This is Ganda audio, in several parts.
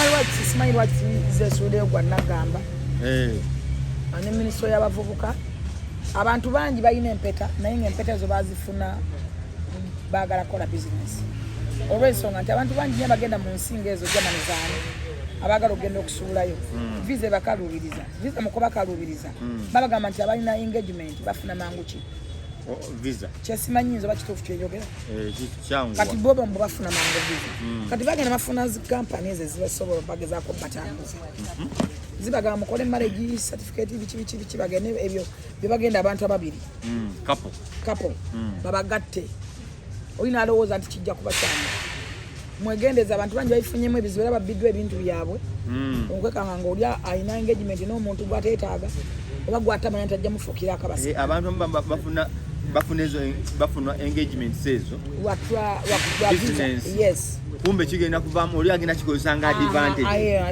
Human rights, simanyi lwaki zesuudeyo gwa nagamba ne minisitule y'abavubuka. Abantu bangi balina empeta, naye nga empeta ezo bazifuna baagala kukola bizinesi, olw'ensonga nti abantu bangi nyo bagenda mu nsi ngaezo Germany, zaani abaagala okugenda okusuulayo, visa ebakaluubiriza, visa mukubakaluubiriza babagamba nti abalina engagement bafuna mangu ki? Visa. Kyesimanyi nze oba kituufu kyeyogera. Kyanguwa. Kati bo mbu bafuna mangu visa. Kati bagenda bafuna zi kampani ezo ezibasobola bagezaako batambuza, zibagamba mukole marriage certificate, biki biki biki, bagende ebyo byebagenda abantu ababiri. Couple. Couple babagatte. Olina alowooza nti kijja kuba kyangu. Mwegendeza, abantu bangi babifunyemu ebizibu era babbiddwa ebintu byabwe. Okwekanga nga oli alina engagement n'omuntu gwateetaaga oba gwatamanya nti ajja mufuukira akabasa. Abantu abamu bafuna ezo, bafuna engagements ezo lwa visa. Business. Yes. Kumbe kigenda kuvaamu oli agenda kikozesa nga advantage.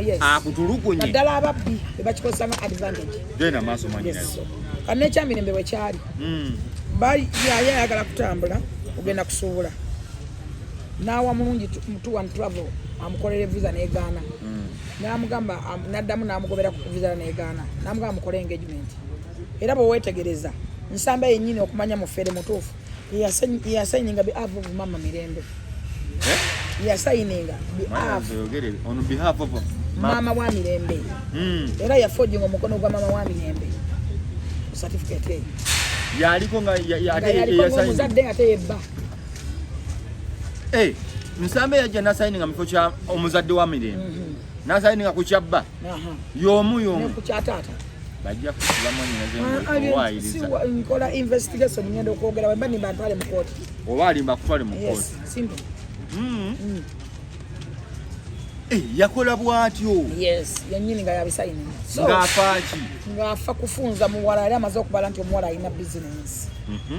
Yes. Akutulugunye. Naddala ababbi bebakikozesa nga advantage. Genda maaso, mwanyinaze. Yes, kati nekyamirembe bwe kyali, bali yali ayagala kutambula ogenda kusuubula, n'awa Mulungi Tour and Travel amukolera visa, negaana. Namugamba naddamu namugobera ku visa, negaana. Namugamba mukole engagement. Era bwewetegereza Nsamba yennyini okumanya mufere mutuufu, yasayininga behalf of Mama Mirembe. Eh? Yasayininga behalf Oyogere on behalf of maama wa Mirembe. Era yaforginga omukono gwa maama wa Mirembe ku certificate eyo. Yaliko nga Nga ate yaliko yasayininga. ng'omuzadde ate yebba. Eh, Nsambe yajja nasayininga mu kifo kya omuzadde wa Mirembe, nasayininga ku kyabba y'omu Ne y'omu. Ku kya taata. Bajja kusiba Ah, mwanyinaze ah, owaayiriza. Nkola investigation, ngenda okwogera wemba nimba ntwale mu kooti. Oba alimba kutwale mu kooti. Yes, simple. Eh, yakola bw'atyo? Yes, yennyini nga yabisayininga. So Ng'afaaki? Ng'afa kufunza muwala. Yali amaze okubala nti omuwala alina bizinensi,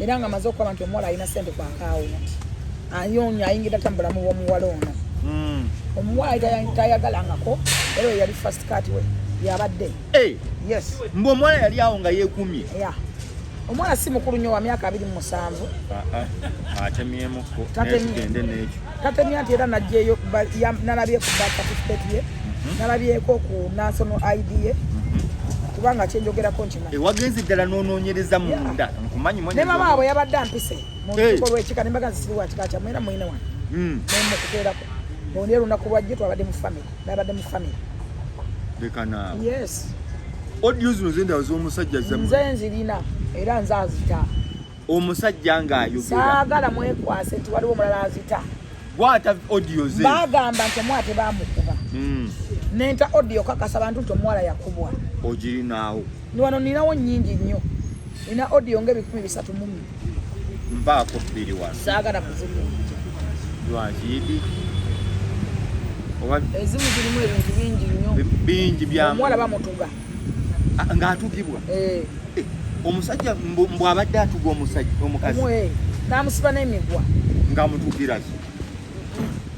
era nga amaze okulaba nti omuwala alina sente ku akawunti, ayonya ayingira ta mu bulamu bw'omuwala ono. Omuwala tayagalangako, era oyo yali first cat we yabadde. Eh, Yes. Mbu omuwala yali awo nga yeekumye. Ya, omuwala si mukulu nnyo, wa myaka 27. Ah, ah, atemyemuko. Tatemye. Tugende n'ekyo. Tatemya nti era najjeeyo nalabye ku birth certificate ye, nalabyeko ku national ID ye, kubanga kyenjogerako nkimanyi. Ewagenze ddala n'onoonyereza munda, nkumanyi. Ne mama waabwe yabadde ampise mu lukiiko lw'ekika, ne mbaga nti siri wa kika kyammwe era muyine wano. Nemukuteerako oli olunaku lwajjo twabadde mu family, babadde mu family. Leka naawe. Yes. Audio zino zendaba z'omusajja zammwe? Nze nzirina era nze azita. Omusajja ng'ayogera. Saagala mwekwase nti waliwo omulala azita. Gwata audio ze. Bagamba nti omuwala tebamukuba. Nenta audio kakasa abantu nti omuwala yakubwa. Ogirinaawo? Ni wano ninawo nnyingi nnyo, nina audio nga 300 mu. Mpaako bbiri wano. Saagala kuzikuwa. Lwaki oba? Ezimu zirimu ebintu bingi nnyo. Bingi bya Omuwala bamutuga. Ah, ng'atugibwa? Eh. Eh, omusajja mbu abadde atuga omusajja omukazi. Omwe n'amusiba n'emigwa. Ng'amutugira ki?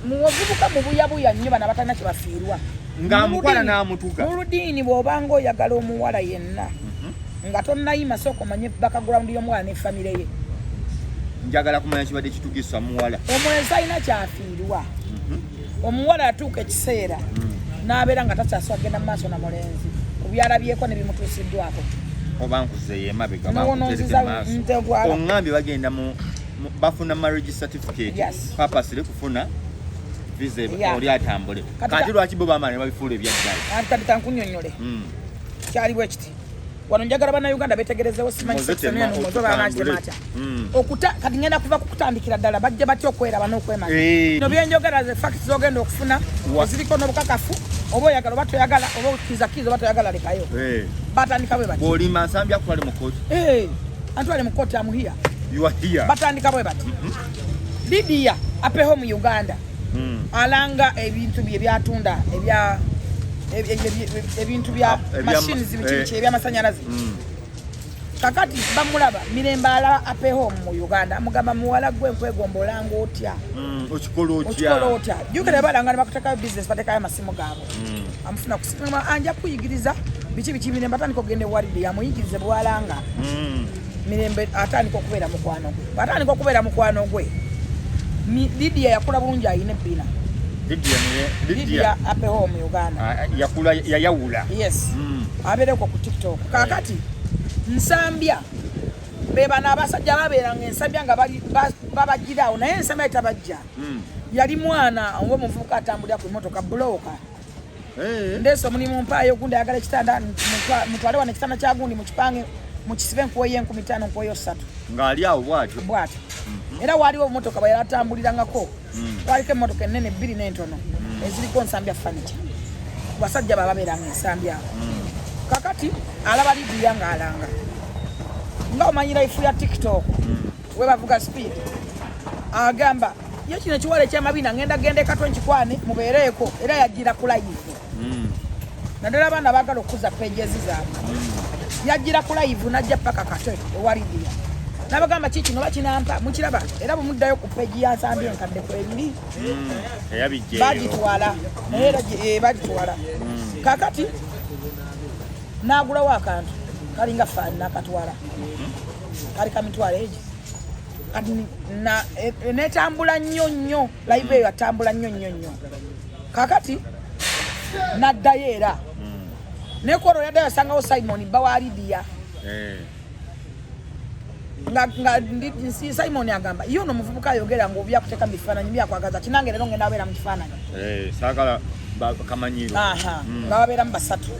Muwavubuka mubuyabuya nnyo, bano abatalina kye bafiirwa. Ng'amukwala n'amutuga. Mu ludiini bw'obanga oyagala omuwala yenna nga tonnayima, sooka omanye background y'omuwala ne famire ye. Njagala kumanya kibadde kitugisa muwala. Omwenzi alina kyafiirwa. Omuwala atuuka ekiseera n'abeera nga takyasobola kugenda mu maaso na mulenzi ku byalabyeko ne bimutuusiddwako. Oba nkuzeeyo emabega oba Nowononziza. nkutereke maaso. Ntegwala. Oŋŋambye bagenda bafuna marriage certificate purposely kufuna visa oli atambule. Kati lwaki bo bamala ne babifuula ebyaddala? Anti kati kankunyonyole. Kyali bwe kiti wano, njagala Bannayuganda betegerezewo, simanyi Muze section tema, eno muze oba otutambule. atya. Okuta kati ngenda kuva ku kutandikira ddala bajja batya okweraba n'okwemanya. Bino byenjogera ze facts zogenda okufuna eziriko n'obukakafu, oba oyagala oba toyagala, oba okkiriza kkiriza, oba toyagala lekayo. Batandika bwe bati. Bw'olimba Nsambya akutwale mu kooti. Eh, antwale mu kooti, am here. You are here. Batandika bwe bati. Lydia Apeho mu Uganda alanga ebintu bye byatunda ebya ebintu bya Ah, machines, biki biki, ebyamasanyalaze. Kakati bamulaba Mirembe alaba Apeho mu Uganda, amugamba, "Muwala gwe nkwegomba, olanga otya?" Okikola otya? "Okikola otya?" Jjukira balanga ne bakutekayo business, batekayo amasimu gaabwe. Amufuna kusimu, anja kuyigiriza biki biki. Mirembe atandika okugenda ewalidde yamuyigirize bwalanga. Mirembe atandika okubeera mukwano gwe. Atandika okubeera mukwano gwe, Lydia yakula bulungi, ayina ebbina. Lydia Happy Home Uganda. Yakula yayawula. Yes. Abeereko ku TikTok. Kaakati Nsambya be bano abasajja babeeranga Ensambya nga babagirawo, naye Ensambya tabajja. Yali mwana ng'omuvubuka atambulira ku mmotoka bulooka. Ndeese omulimu, mpaayo gundi, ayagala ekitanda, mutwale wano ekitanda kya gundi, mukipange, mukisibe, nkuweyo 5000, nkuweyo 3. Ng'ali awo bw'atyo. Bw'atyo. Era waaliwo obumotoka bwe yali atambulirangako, waliko emmotoka ennene bbiri n'entono eziriko Nsambya Furniture. Ku basajja bababeeranga Ensambya awo. Kakati alaba Lidiya ng'alanga, nga omanyi life ya TikTok we bavuga speed, agamba ye kino ekiwala ekyamabina, ngenda genda ekatwe nkikwane mubeereeko. Era yagira ku live, naddala abaana baagala okukuza pages zaabwe. Yagira ku live najja paka Katwe ewa Lidiya, nabagamba kikino bakinampa mukiraba. Era bwemuddayo ku page ya Nsambya enkadde kwebiri. Eyabijjeeyo. Bagitwala naye era bagitwala. Kakati n'agulawo akantu kalinga fan n'akatwala, kali kamitwalo egi. Kati netambula nnyo nnyo, live eyo atambula nnyo nnyo nnyo. Kakati n'addayo era nekwolwo yaddayo, asangawo Simon, bba wa Lidiya. Nga Simon agamba ye ono omuvubuka ayogera nga obyakuteeka mu bifaananyi byakwagaza kinange, leero ngenda abeera mu kifaananyi. Saagala kamanyiro. Aha, nga babeeramu basatu.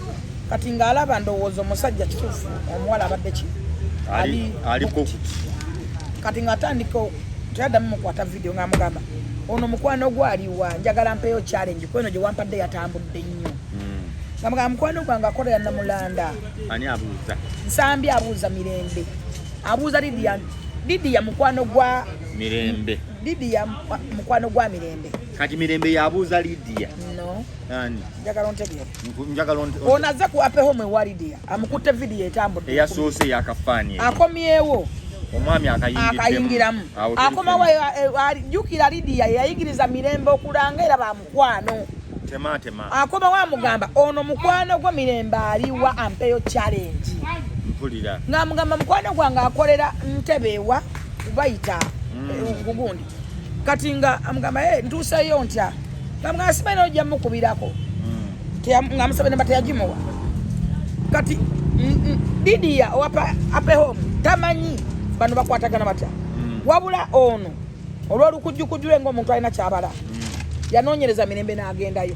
Kati ng'alaba ndowooza omusajja kituufu, omuwala abadde ki? Ali booked. Kati ng'atandika teyaddamu mukwata video, ng'amugamba ono mukwano gwe aliwa, njagala mpeyo challenge kweno gye wampadde yatambudde nnyo. Nga mugamba mukwano gwange akolera Namulanda. Ani abuuza? Nsambi abuuza Mirembe, abuuza Lidiya. Lidiya mukwano gwa Mirembe. Lidiya mukwano gwa Mirembe. Kati Mirembe yabuuza Lidiya? No. Ani? Njagala ontegeere. Njagala Ono azze ku Happy Home ewa Lidiya, amukutte video etambudde. Eyasoose yakafaani. Akomyewo. Omwami akayingiddemu. Akayingiramu. Awo tuli. Akomawo, jjukira Lidiya yeyayigiriza Mirembe okulanga, era bamukwano. Tema tema. Akomawo amugamba ono mukwano gwo Mirembe aliwa, ampeyo challenge. Mpulira. Ng'amugamba mukwano gwange akolera Ntebe ewa bayita gugundi. Kati nga amugamba, "Eh, ntuuseyo ntya?" Ngamugamba simanyi, ojja mukubirako. Ng'amusaba namba teyagimuwa. Kati Lidiya owa Happy Home tamanyi bano bakwatagana batya. Wabula ono olw'olukujjukujju lwe ng'omuntu alina kyabala, yanoonyereza Mirembe n'agendayo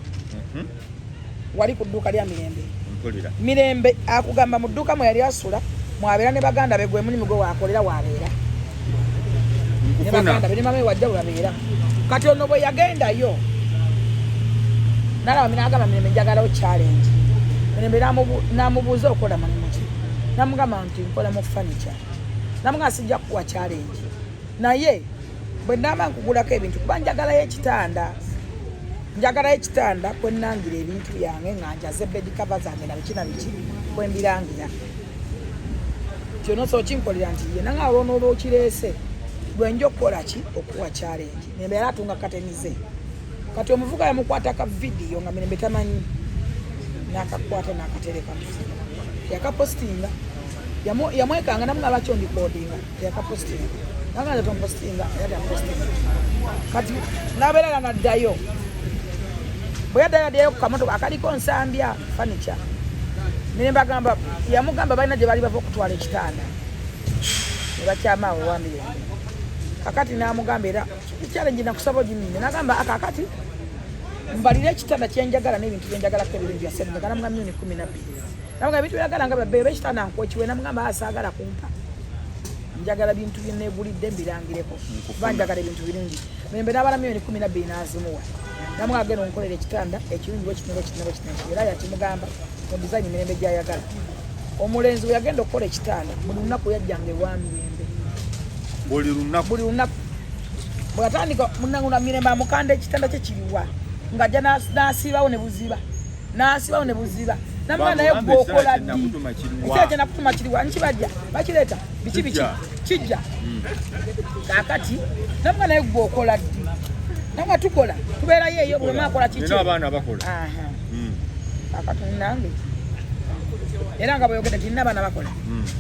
wali ku dduuka lya Mirembe. Mpulira. Mirembe akugamba mu dduuka mwe yali asula mwabeera ne baganda be, gwe mulimu gwe wakolera wabeera ne Nkufuna. baganda be ne mama we wajja we babeera. Kati ono bwe yagendayo nalaba, nagamba Mirembe njagalawo challenge. Mirembe n'amubuuza okola mulimu ki, namugamba nti nkola mu furniture. Namugamba sijja kukuwa challenge, naye bwe namba nkugulako ebintu kuba njagalayo ekitanda, njagalayo ekitanda kwenangira ebintu byange nga njaze bed cover zange na biki na biki kwembirangira kyonosa okinkolera nti ye nanga olwonooba okireese lwenja okukola ki, okuwa challenge. Mirembe yali atunga katenize. Kati omuvuka yamukwata ka video nga Mirembe tamanyi, nakakwata nakatereka, yakapostinga. Yamwekanga namugamba lwaki ondikodinga, teyakapostinga. Nagamba tompostinga, era teyapostinga. Kati nabeera naddayo, bwe yaddayo addayo ku kamotoka akaliko Nsambya Furniture. Mirembe agamba yamugamba balina gye bali bava okutwala ekitanda ne bakyama awo ewa Mirembe. Kakati n'amugamba era challenge nakusaba ogimime, nagamba akakati mbalire ekitanda kyenjagala n'ebintu byenjagalako ebirungi bya sente. Namugamba 12 million. Namugamba ebintu byagala nga byabbeeyi, oba ekitanda nkuwa ekiwe. Namugamba asaagala kumpa, njagala bintu byenegulidde mbirangireko kuba njagala ebintu birungi. Mirembe n'abala 12 million n'azimuwa, namugamba agenda onkolera ekitanda ekirungi bwekiti bwekiti bwekiti. Era yakimugamba mu design Mirembe gyayagala. Omulenzi bwe yagenda okukola ekitanda, buli lunaku yajjanga ewa Mirembe. Buli lunaku? Buli lunaku. Bwe yatandika munanguna Mirembe amukanda ekitanda kye kiriwa, ng'ajja n'asiibawo ne buziba, n'asiibawo ne buziba. Namugamba naye Bamugamba gweokola ekitanda ddi? kye nakutuma kiriwa? Ekitanda kye nakutuma kiriwa? Nkibajja bakireeta biki biki. Kijja. Kijja. Kakati namugamba naye gweokola ddi? Nanga tukola tubeerayo eyo buli omu akola kiki. Nina abaana bakola. Aha. Kakati nange era nga bweyogedde nti nina abaana bakola,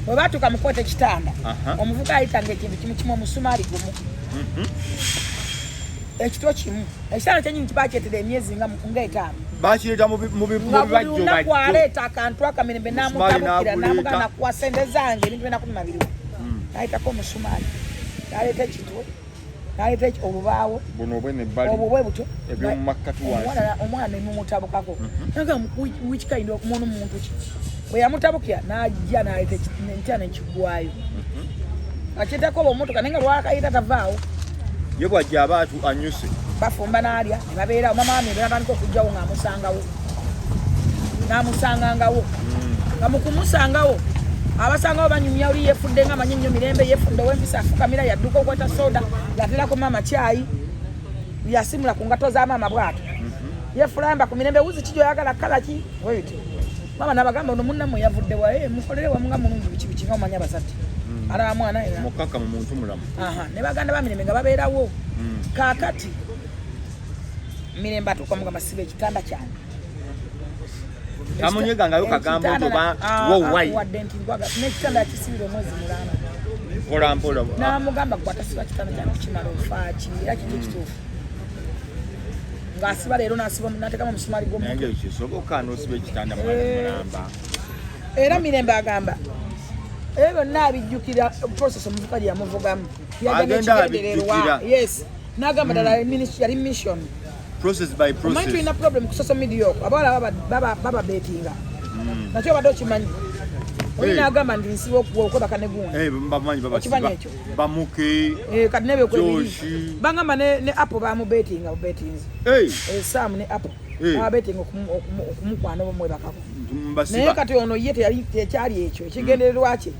bwe batuuka mu kwota ekitanda, omuvuka ayitanga ekintu kimu kimu, omusumaali gumu. Ekito kimu ekitanda kyenyini kibakyetera emyezi nga 5. Bakireeta mu bibajjo bajjo. Aleeta akantu akamirembe n'amutabukira n'amugamba kuwa sente zange ebintu byonna kumi mabiri. N'ayitako omusumaali n'aleeta ekitwo n'aleeta olubaawo buno obw'enebbali obwo bwe butyo eby'omu makkati wansi omwana ne mumutabukako. Nagamba which kind of muntu muntu ki bwe yamutabukira n'ajja n'aleeta enkya n'ekigwayo akyetako omumotoka naye nga lwakayita tavaawo. Ye bw'ajja aba anyuse bafumba n'alya ne babeerawo. Mama wa Mirembe n'atandika okujjawo ng'amusangawo n'amusangangawo nga mu kumusangawo abasangawo banyumya oli yeefudde nga amanyi nnyo Mirembe yeefudde ow'empisa afukamira yadduka okwata soda yaterako maama kyayi yasimula ku ngato za maama bw'atyo yeefulamba ku Mirembe wuzi ki gy'oyagala kala ki weyite maama n'abagamba ono munnammwe yavudde wa mukolere wamu nga mulungi biki biki nga omanyi abazadde alaba mwana mukaka mu muntu mulamu. Ne baganda ba Mirembe nga babeerawo. Kaakati Mirembe atuuka mugamba siba ekitanda kyange. Amunyegangayo kagambo nti oba wo why wadde nti nkwaga n'ekitanda yakisibira omwezi mulamba mpola mpola n'amugamba gwe atasiba kitanda kyange kukimala ofaaki era kiki ekituufu ng'asiba leero n'asiba n'ateekamu omusumaali gw'omuntu. Naye kisoboka n'osiba ekitanda mulamba. Era Mirembe agamba ebyo byonna abijjukira process omuvuka gye yamuvugamu Agenda abijjukira. Yes, n'agamba ddala yali mission process by omanyi process. Tulina problem ku social media okwo abawala bababetinga nakyo obadde okimanyi oli n'agamba nti nsiba okwebaka ne gundi. Bamanyi Okimanyi babasiba ekyo? Bamuke Kati nebekwebiri Josh. bagamba ne Apple bamubetinga bubetinzi. Sam ne Apple babetinga okumukwana oba omwebakako naye mbasiba. Kati ono ye tekyali ekyo ekigendererwa kye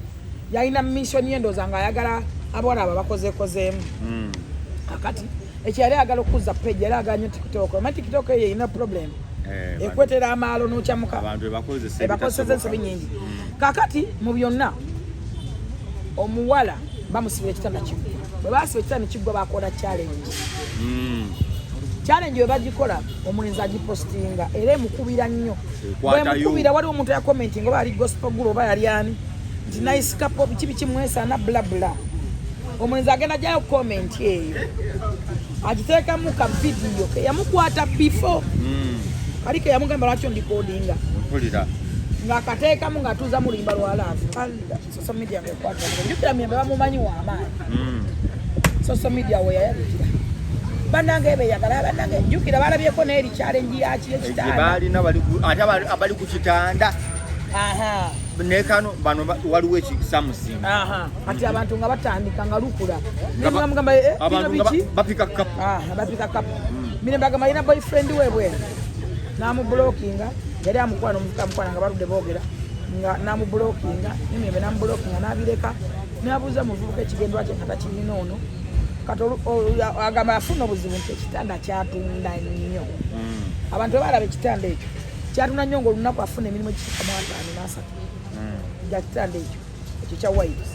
yalina mission ye ndowooza ng'ayagala abawala abo bakozeekozeemu. Kakati ekyo yali ayagala okuzza page yali ayagala nnyo TikTok. Omanyi TikTok eyo erina problem ekwetera amaalo n'okyamuka abantu ebakozesa ebakozeseza ensobi nyingi. Kakati mu byonna omuwala bamusibira ekitanda kiggwa. Bwe basiba ekitanda kiggwa bakola challenge. Challenge bwe bagikola omulenzi agipostinga era emukubira nnyo. Ekwatayo. Bwemukubira waliwo omuntu yakomentinga oba yali gospel guru oba yali ani nti nice couple biki biki mwesaana bla bla. Omulenzi agenda jayo comment eyo agiteekamu ka vidiyo ke yamukwata before kali ke yamugamba lwaki ondikodinga Mpulira. Ng'akateekamu ng'atuuza mu luyimba lwa love. Allah, social media ng'ekwata jjukira Mirembe bamumanyi w'amaanyi. Social media we yayabikira bannange beyagala bannange jjukira balabyeko n'eri challenge yaki gye ekitanda. Balina bali ate abali ku kitanda ne kano bano waliwo ekisamusinga. Aha, kati abantu nga batandika nga lukula Nga mugamba bino abantu nga biki bapika kapu. Aha, bapika kapu. Mirembe agamba alina boyfriend we bweru n'amubulokinga yali amukwana omuvuka amukwana nga baludde boogera nga n'amubulokinga nemirembe n'amubulokinga n'abireka n'abuuza muvubuka ekigendwa kye nga takirina ono kati agamba afuna obuzibu nti ekitanda kyatunda nnyo. Abantu bwe balaba ekitanda ekyo kyatunda nnyo ng'olunaku afuna emirimu egisuka mu 53 gya kitanda ekyo ekyo kya white.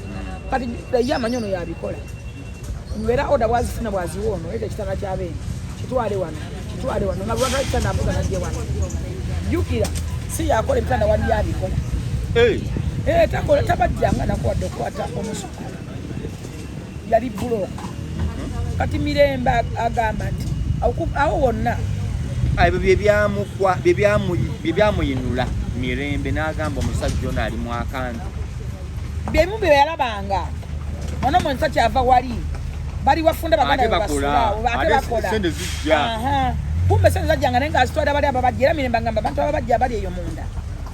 Kati ye amanyi ono yabikola ngera order bwazifuna bwaziwa ono leeta ekitanda kyabeeni kitwale wano kitwale wano nga bwatwala ekitanda avuga najje wano jjukira si yakola ebitanda wali yabikola. Takola tabajjanga nakuwadde okukwata omusuku yali buloka. Kati Mirembe agamba nti awo wonna Ebyo bye byamuyinula Mirembe n'agamba omusajja ono ali mu akantu. Byemu bye yalabanga ono muntu takyava wali bali wafunda baganda Ate be bakola. basulaawo ate Ate bakola. sente zijja. Aha. Kumbe sente zajjanga naye ng'azitwala bali ababajja era Mirembe agamba abantu ababajja abali eyo munda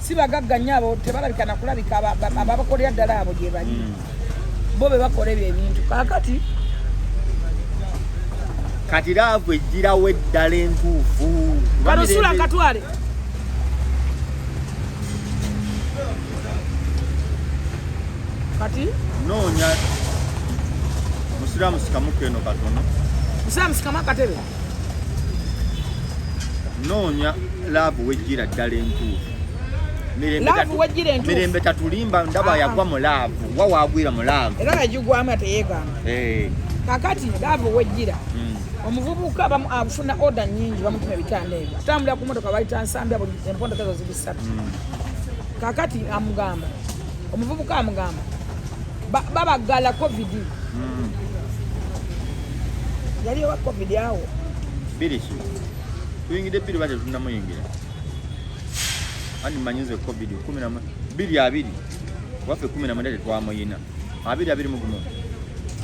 si bagagga nnyo abo tebalabika nakulabika ababakolera ddala abo gye bali bo be bakola ebyo ebintu kaakati. Kati love ejjirawo eddala entuufu. Kuba Kano sula katwale. Kati Noonya musiraamu sikamuko eno katono. Musiraamu sikamu akatebe. Noonya love wejjira ddala entuufu. Love wejjira entuufu. Mirembe tatulimba ndaba Ah. yagwa mu love wa wagwira mu love. Era yagigwamu ateyeegamba. Kakati love wejjira omuvubuka afuna order nyingi bamutuma ebitanda ebyo atambulira ku motoka bayita Nsambya buli empondo ezo ziri ssatu. Kakati amugamba omuvubuka amugamba babagala COVID yali owa COVID awo. Bbiri ki? Tuyingidde bbiri ba tetunnamuyingira. Andi mmanyi nze COVID 2020, waffe 19 tetwamuyina. 2021.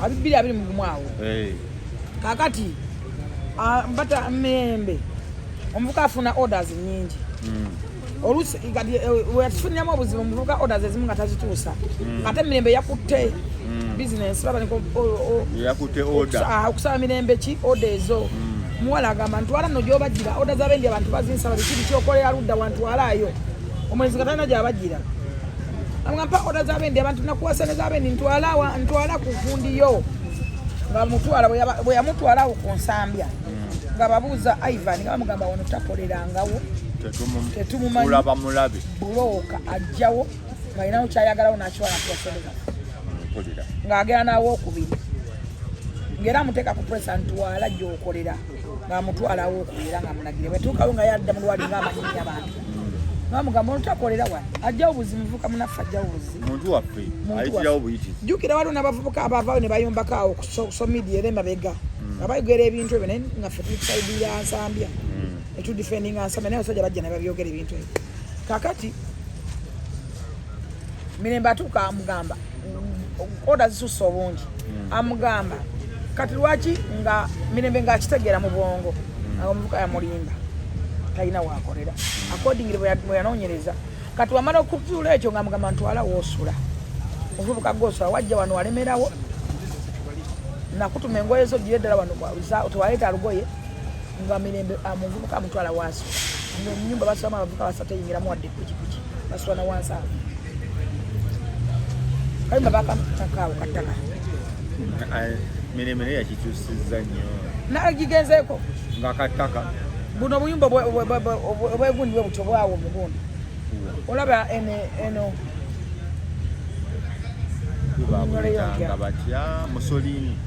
2021 awo. Eh. Kakati mbata Mirembe, omuvuka afuna orders nyingi. Oluusi kati weyatufuniramu obuzibu, omuvuka orders ezimu nga tazituusa, ate Mirembe yakutte bizinesi baba niko Yakutte order. Okusaba Mirembe ki order ezo. Muwala agamba, "Ntwala nno gyobajjira order z'abendi, abantu bazinsaba, biki biki, okolera ludda wantwalaayo." Omulenzi nga talina gyabajjira, amugamba, "Mpa order z'abendi, abantu nakuwa sente z'abendi, ntwala ntwala ku gundi yo." Nga mutwala, bwe yamutwala awo ku Nsambya, nga babuuza Ivan, nga bamugamba, "Wano takolerangawo." Tetumumanyi. Tulaba mulabe. Bulooka ajjawo ng'alinawo kyayagalawo n'akiwala, ntuwa sente zaffe. Mpulira. Ng'agenda n'awookubiri, ng'era amuteeka ku pressure, "Ntwala gy'okolera." Ng'amutwala awookubiri era ng'amulagire bwetuukawo nga yadda mulwali ng'amanyinya abantu, ng'amugamba, "Ono takolera wano, ajjawo buzi, muvuka munaffe ajjawo buzi." Muntu waffe. Muntu Ayitirawo waffe. buyitizi. Jjukira waliwo n'abavubuka abavaayo ne bayombako awo ku social media era emabega nga bayogera ebintu ebyo, naye nga ffe tuli ku side ya Nsambya, netudefendinga Nsambya, naye abasajja bajja ne babyogera ebintu ebyo. Kakati Mirembe atuuka amugamba, order zisusse obungi. Amugamba, "Kati lwaki?" Nga Mirembe ng'akitegeera mu bwongo nga omuvuka yamulimba, talina wakolera accordingly bwe yanoonyereza. Kati wamala okuzuula ekyo, ng'amugamba, "Ntwala woosula." Omuvubuka gwosula wajja wano walemerawo, nakutuma engoye zo gira eddala wano tewaleeta lugoye. Nga Mirembe omuvubuka amutwala waasula, nga ennyumba basulamu abavubuka basatu, eyingiramu wadde pikipiki, basula na wansi awo kayumba bakamutaka kattaka. Mirembe naye yakikyusizza nnyo. Nagigenzeeko. Nga kattaka. Buno obuyumba obwegundi bwe butyo bwawo omugundi olaba eno eno. Babuyitanga batya? Musolini.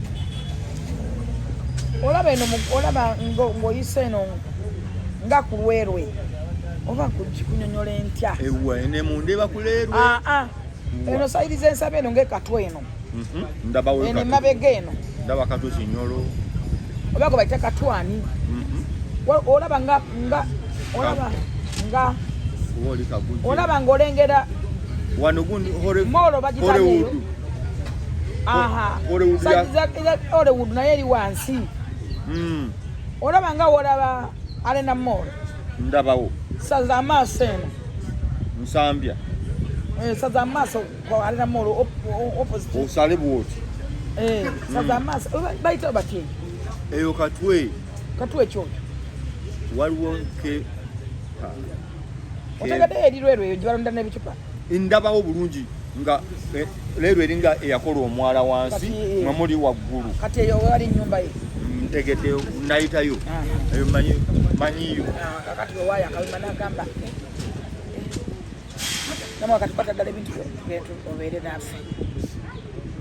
Olaba eno olaba ng'oyise eno nga ku Lwerwe, oba kunyonyola entya? Ewa ene mundeba kuleerwe. Ah, ah. Eno side z'ensaba eno ng'ekatwa eno. Ndabawo. Eno emabega eno. Ndaba Katwe Kinyolo. Oba gwe bayita Katwani. Olaba nga olaba nga Oba oli Kagujje. Olaba ng'olengera Wano gundi Mall bagitaddeyo. Hollywood. Aha. Hollywood. Side Hollywood naye eri wansi. Olaba nga wolaba Arena Mall. Ndabawo. Saza amaaso eno. Nsambya. Eh, saza amaaso ku Arena Mall opposite. Osale bwoti. Eh, saza amaaso. Oba bayita batya eyo? Eyo Katwe. Katwe ekyokyo. Waliwo ke ha. Otegedde eri Lweru eyo gye balonda n'ebicupa. Ndabawo bulungi nga leero eringa eyakola omwala wansi. Kati, mwe muli waggulu. Kati eyo wali ennyumba ye. Ntegedde, nayitayo. Ah. Eyo manyi manyiyo. Ah, kakati wewaayo akayumba n'agamba, namwe kati kwata ddala ebintu byo, tugende obeere naffe.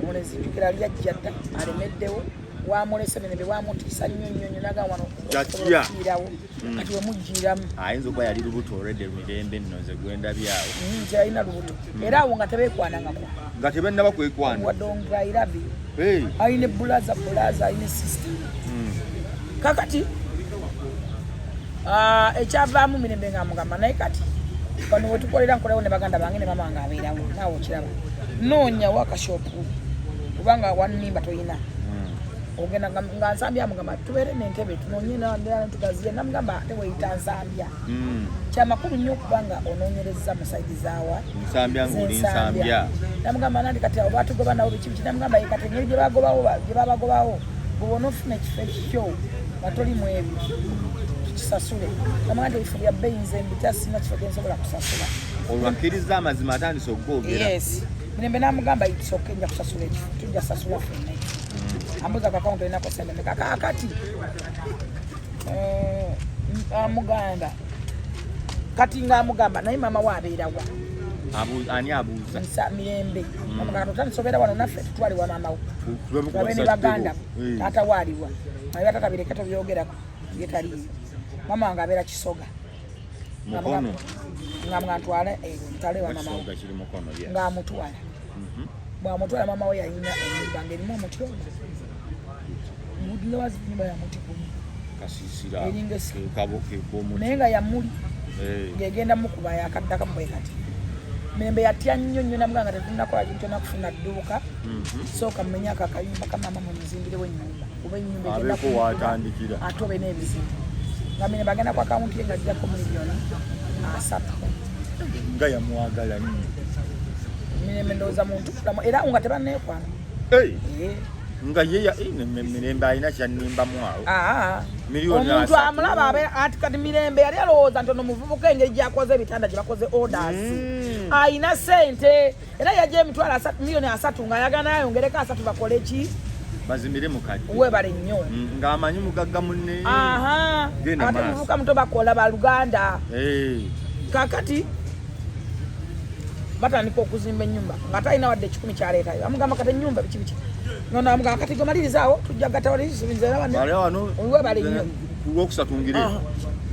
Omulenzi jjukira lyajja dda alemeddewo, wamulese Mirembe wamutiisa nnyo nnyo nnyo, nagamba wano Jatya. okufiirawo kati wemuggiiramu. Ayinza okuba yali lubuto olwedde Mirembe nno nze gwendabyawo. Teyalina lubuto era awo nga tebeekwanangako. Nga tebennaba kwekwana. Wadde ongairabi. Hey. Alina ebulaza bulaza, alina sister. Kakati ekyavaamu, Mirembe nga mugamba, "Naye kati wano wetukolera, nkolawo ne baganda bange ne mama nga abeerawo, naawe okiraba, noonya wakashopu kubanga wanimba toyina." Ogenda nga Nsambya amugamba, "Tubeere nentebe, tunoonye tugaziye." Namugamba, "Ate weyita Nsambya." Kyamakulu nnyo okubanga onoonyereza mu side zaawa. Nsambya ng'oli Nsambya. Namugamba nandi kati abo batugoba nabo biki biki. Namugamba, "Ye kati engeri gye bagobawo gye babagobawo, bw'oba onoofuna ekifo ekikyo nga toli mu ebyo, tukisasule." Namugamba nti, "Ebifo bya bbeeyi, nze mbitya, sina kifo gye nsobola kusasula." Olwo akkiriza amazima, atandise okugoogera. Yes, Mirembe namugamba, "It's okay, nja kusasula ekifo, tujja sasula ffenna ekifo." Ambuuza ku akawunti, olinako sente meka? Kaakati amugamba kati ngaamugamba, "Naye maama we abeerawa?" Ani abuuza? Nsa Mirembe amugamba, "Otandise obeera wano naffe, tutwale wa maama wo." Tulabe ku Tulabe ne bazadde bo. baganda bo. Taata waaliwa naye taata bireke tobyogerako, ye taliiyo. Maama wange abeera Kisoga. Mukono. Nga ntwale ntwale wa maama we. Kisoga kiri Mukono, yes. Ng'amutwala, bw'amutwala, maama we yalina ennyumba ng'erimu omuti ogwo, ngawazi nyumba ya muti gumu. Kasiisira. Eringa essa. Kekabo kekomuti. Naye nga yamuli ng'egenda mukuba yakaddakamu bwe kati. Mirembe yatya nnyo nnyo, namugamba nga tetunakola kintu kyonna kufuna dduuka. Sooka mmenye ako akayumba ka maama, mwe muzimbirewo ennyumba, kuba ennyumba egenda Abeeko kumukuba, w'atandikira. Ate obe n'ebizibu. Nga Mirembe agenda ku akawunti ye nga ajjako 30 million. Nga yamwagala nnyo. Mirembe ndowooza muntu mulamu era nga tebanneekwana. Eh, nga ye Mirembe alina kyannimbamu awo. Ah. Miliyoni Omuntu 30. amulaba ati kati Mirembe yali alowooza nti ono muvubuka, engeri gyakoze ebitanda gye bakoze orders, ayina sente, era yajja 30,000, 30 million, ng'ayagala ayongereko 30 bakole ki? Bazimire mukadde. Webale nnyo. Ng'amanyi mugagga munne. Aha. Genda Ate maaso. muvubuka muto, bakola baluganda. Kakati batandika okuzimba ennyumba nga talina wadde 100 kyaleetayo. Amugamba kati ennyumba biki biki, noamugamba kati gomalirizawo tujja gatawalirizera. Bale wano. Webale nnyo. Ku lwokusatu ngire.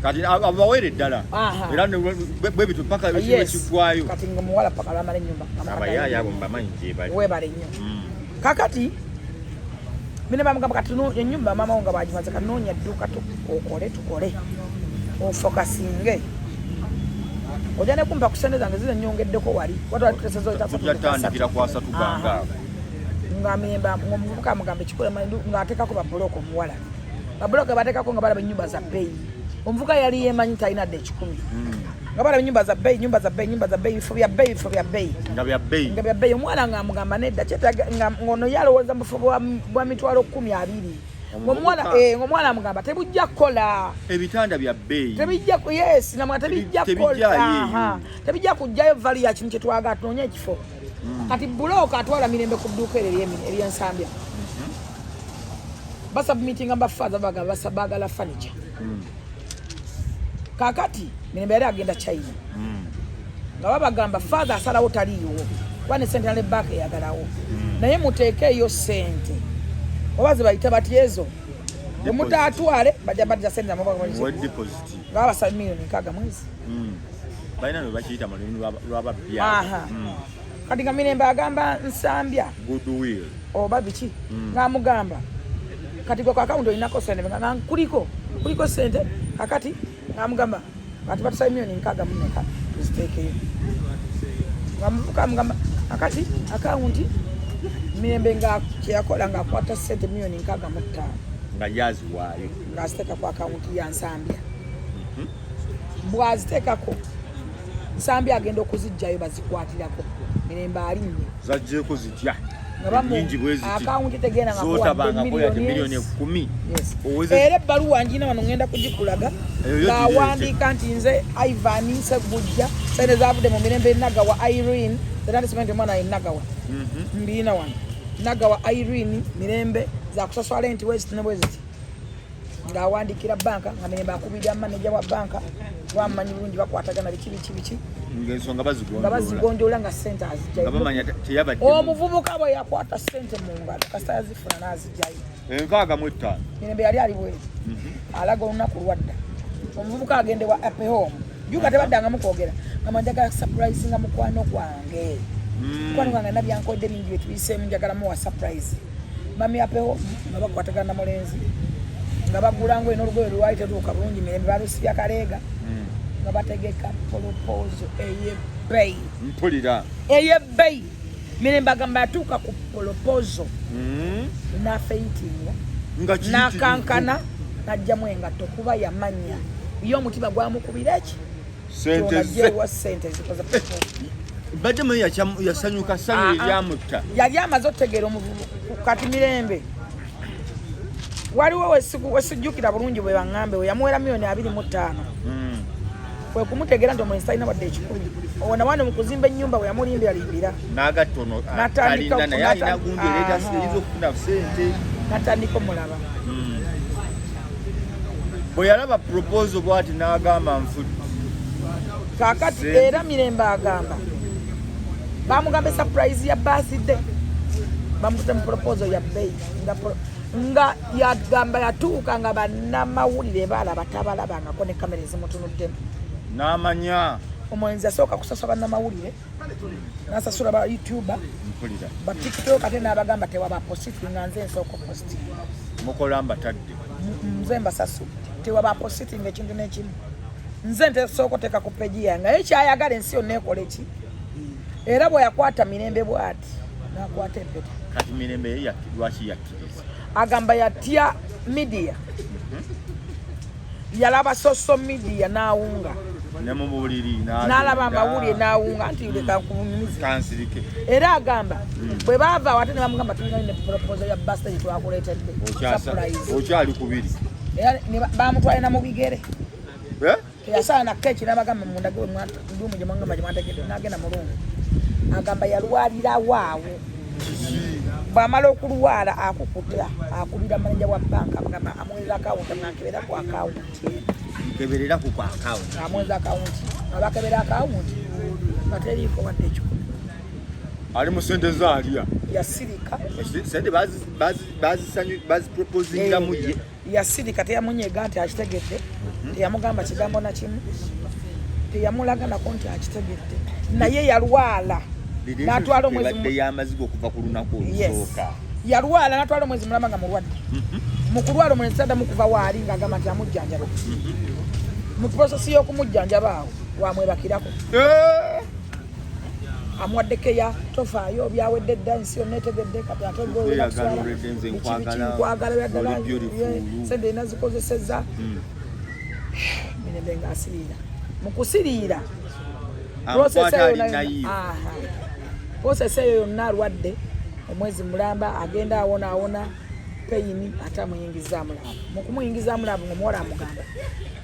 Kati abawere ddala. Era bwe bityo paka ekiggwayo. Kati nga muwala paka lwamala ennyumba nga Abayaaya abo mbamanyi gye bali. Webale nnyo. Kakati bino bamugamba kati ennyumba maama wo nga bwagimaze, kati noonya dduuka okole tukole ofokasinge, ojja ne kumpa ku sente zange zino nyongeddeko wali. Tujja tutandikira ku 30 gange ago. Nga Mirembe ngaomuvubuka amugamba ekikola ng'ateekako babulooka, omuwala babulooka bateekako nga balaba ennyumba za bbeeyi. Omuvubuka yali yemanyi talina dde 100, nga balaba ennyumba za bbeeyi, nyumba za bbeeyi, nyumba za bbeeyi, bifo bya bbeeyi, bifo bya bbeeyi. Nga bya bbeeyi. Nga bya bbeeyi. Omuwala ng'amugamba nedda, kyetaaga ng'ono ye alowooza mu bufo bwa 20,000. Ng'omuwala Omuvubuka. Ng'omuwala amugamba tebujja kukola. Ebitanda bya bbeeyi. Tebijja yes, namwe tebijja kukola. Tebijjaayo eyo. Aha. Tebijja kujjayo value ya kintu kyetwagala, tunoonye ekifo. Kati bulooka atwala Mirembe ku dduuka eryo eryensambya, basubmitinga bafaaza bagamba baagala furniture. Kakati Mirembe yali agenda China, nga babagamba father asalawo taliiwo, kuba ne sente ne banka eyagalawo, naye muteekeeyo sente oba ze bayita bati ezo bwemutatwale bajja badira sente zamwe. Muwe deposit. Nga babasaba 60 million mwezi. Balina lwe bakiyita mu lulimi lw'ababbi Aha. abo. Kati nga Mirembe agamba Nsambya Goodwill. Oba biki, ng'amugamba kati gwe ku akawunti olinako sente nga kuliko kuliko sente. Kakati ng'amugamba kati batusaba 64 million tuziteekeyo, nga muvuka amugamba akati akawunti. Mirembe nga kyeyakola ng'akwata sente 65 million Nga yaziwaayo. Ng'aziteeka ku akawunti ya Nsambya. Bw'aziteekako, Nsambya agenda okuzijjayo bazikwatirako Mirembe alinnye. Zajjeeko zitya? Nga bamu Ennyingi bwe ziti. Akawunti tegenda nga Zootabangako yadde 10 million. Yes. Oweze. Era ebbaluwa njina wano, ngenda kugikulaga. Eyo yo. Ng'awandiika nti nze Ivan Segujja, sente zavudde mu Mirembe Nagawa Irene, era nti omwana ye Nagawa. Mbiina wano, Nagawa Irene Mirembe, zakusasula rent weziti ne bweziti, ng'awandiikira banka, nga Mirembe akubirira maneja wa banka, bamumanyi bulungi, bakwatagana, biki biki biki. Ng'ensonga Nga bazigonjoola. Bazigonjoola nga sente azijjayo. Nga bamanya teyabadde. Omuvubuka bwe yakwata sente mu ngalo, kasita yazifuna n'azijjayo. 65. Mirembe yali ali bweru, alaga olunaku lwadda. Omuvubuka agende wa Ape Home juga, tebaddangamu kwogera, nga njagala surprise nga mukwano gwange, mukwano gwange nabyankodde bingi byetuyiseemu, njagala muwa surprise. Mami Ape Home nga bakwatagana na mulenzi, nga bagula ngoye n'olugoye lwali tetuuka bulungi Mirembe, balusibya kaleega, nga bategeka proposal ey'ebbeeyi. Mpulira. Ey'ebbeeyi. Mirembe agamba yatuuka ku proposal n'afaintinga. Nga kiyitirivu. N'akankana, n'ajjamu engatto, kuba yamanya ye omutima gwamukubira eki Sente ze. Gyewa sente zikoze proposal. Badde manyi yasanyuka ssanyu Ah, ah. eryamutta. Yali amaze otutegeera omuvubu. Kati Mirembe waliwo wesijjukira bulungi bwe baŋŋambe we yamuwera 25 million, kwe kumutegeera nti omulenzi talina wadde 100. Ona wano mu kuzimba ennyumba bwe yamulimbiralimbira N'agatta ono N'atandika alina, naye alina gundi ereeta Aha. eyinza okufuna sente. Natandika omulaba. Bwe yalaba proposal bw'ati n'agamba nfudde. Kakati Sente. era Mirembe agamba bamugamba surprise ya birthday, bamutute mu proposal ya bbeeyi, nga yagamba yatuuka nga bannamawulire balaba tabalabangako ne kamera ezimutunuddemu. N'amanya. Omulenzi yasooka kusasula bannamawulire, n'asasula ba YouTuber, Mpulira. ba TikTok, ate n'abagamba tewaba post nga nze nsooka post. Mukola mbatadde. Nze mbasasu tewaba positing ekintu n'ekimu. Nze ntesooka oteeka ku page yange, naye kyayagala ensi yonna ekola eki. Era bwe yakwata Mirembe bw'ati n'akwata empeta. Kati Mirembe ye lwaki yakkiriza? Agamba yatya media, yalaba social media n'awunga. Ne mu buliri. N'alaba amawulire n'awunga nti leka nkubunyumize. Kansirike. Era agamba bwe baava awo ate ne bamugamba, tulina ne proposal ya birthday gye twakuleetedde. Surprise. Okyali kubiri. Era ne bamutwale na mu bigere. Eh? Teyasaana na keeki, n'abagamba mundage we nduumu gye mwangamba gye mwantegedde, n'agenda mu room. Agamba yalwalirawo awo. Bw'amala okulwala akukuta akubira maneja wa banka, amugamba amuwereza akawunti, amwankebera ku akawunti. Nkeberera ku akawunti. Amuwereza akawunti, abakebera akawunti nga teriiko wadde 1. Ali mu sente zaalya. Yasirika. Sente baziproposingiramu ye. Yasirika, teyamunyega nti akitegedde, teyamugamba kigambo na kimu, teyamulaga nako nti akitegedde, naye yalwala n'atwala omwezi Ebadde y'amaziga okuva ku lunaku olusooka. Yalwala n'atwala omwezi mulamba nga mulwadde. Mu kulwala omulenzi taddamu kuva waali, ng'agamba nti amujjanjaba. Mu process y'okumujjanjaba awo wamwebakirako. Eh! Amuwadde keya, tofaayo, byawedde dda, ensi yonna etegedde, kati ate Nkweyagala olwedde, nze nkwagala, nkwagala byaddala. Oli beautiful. Sente erina zikozeseza. Mirembe ng'asiriira, mu kusiriira process Amukwata eyo ali yonna. Naive. Aha. Process eyo yonna, alwadde omwezi mulamba, agenda awona awona pain, ate amuyingizaamu love. Mu kumuyingizaamu love, ngaomuwala amugamba,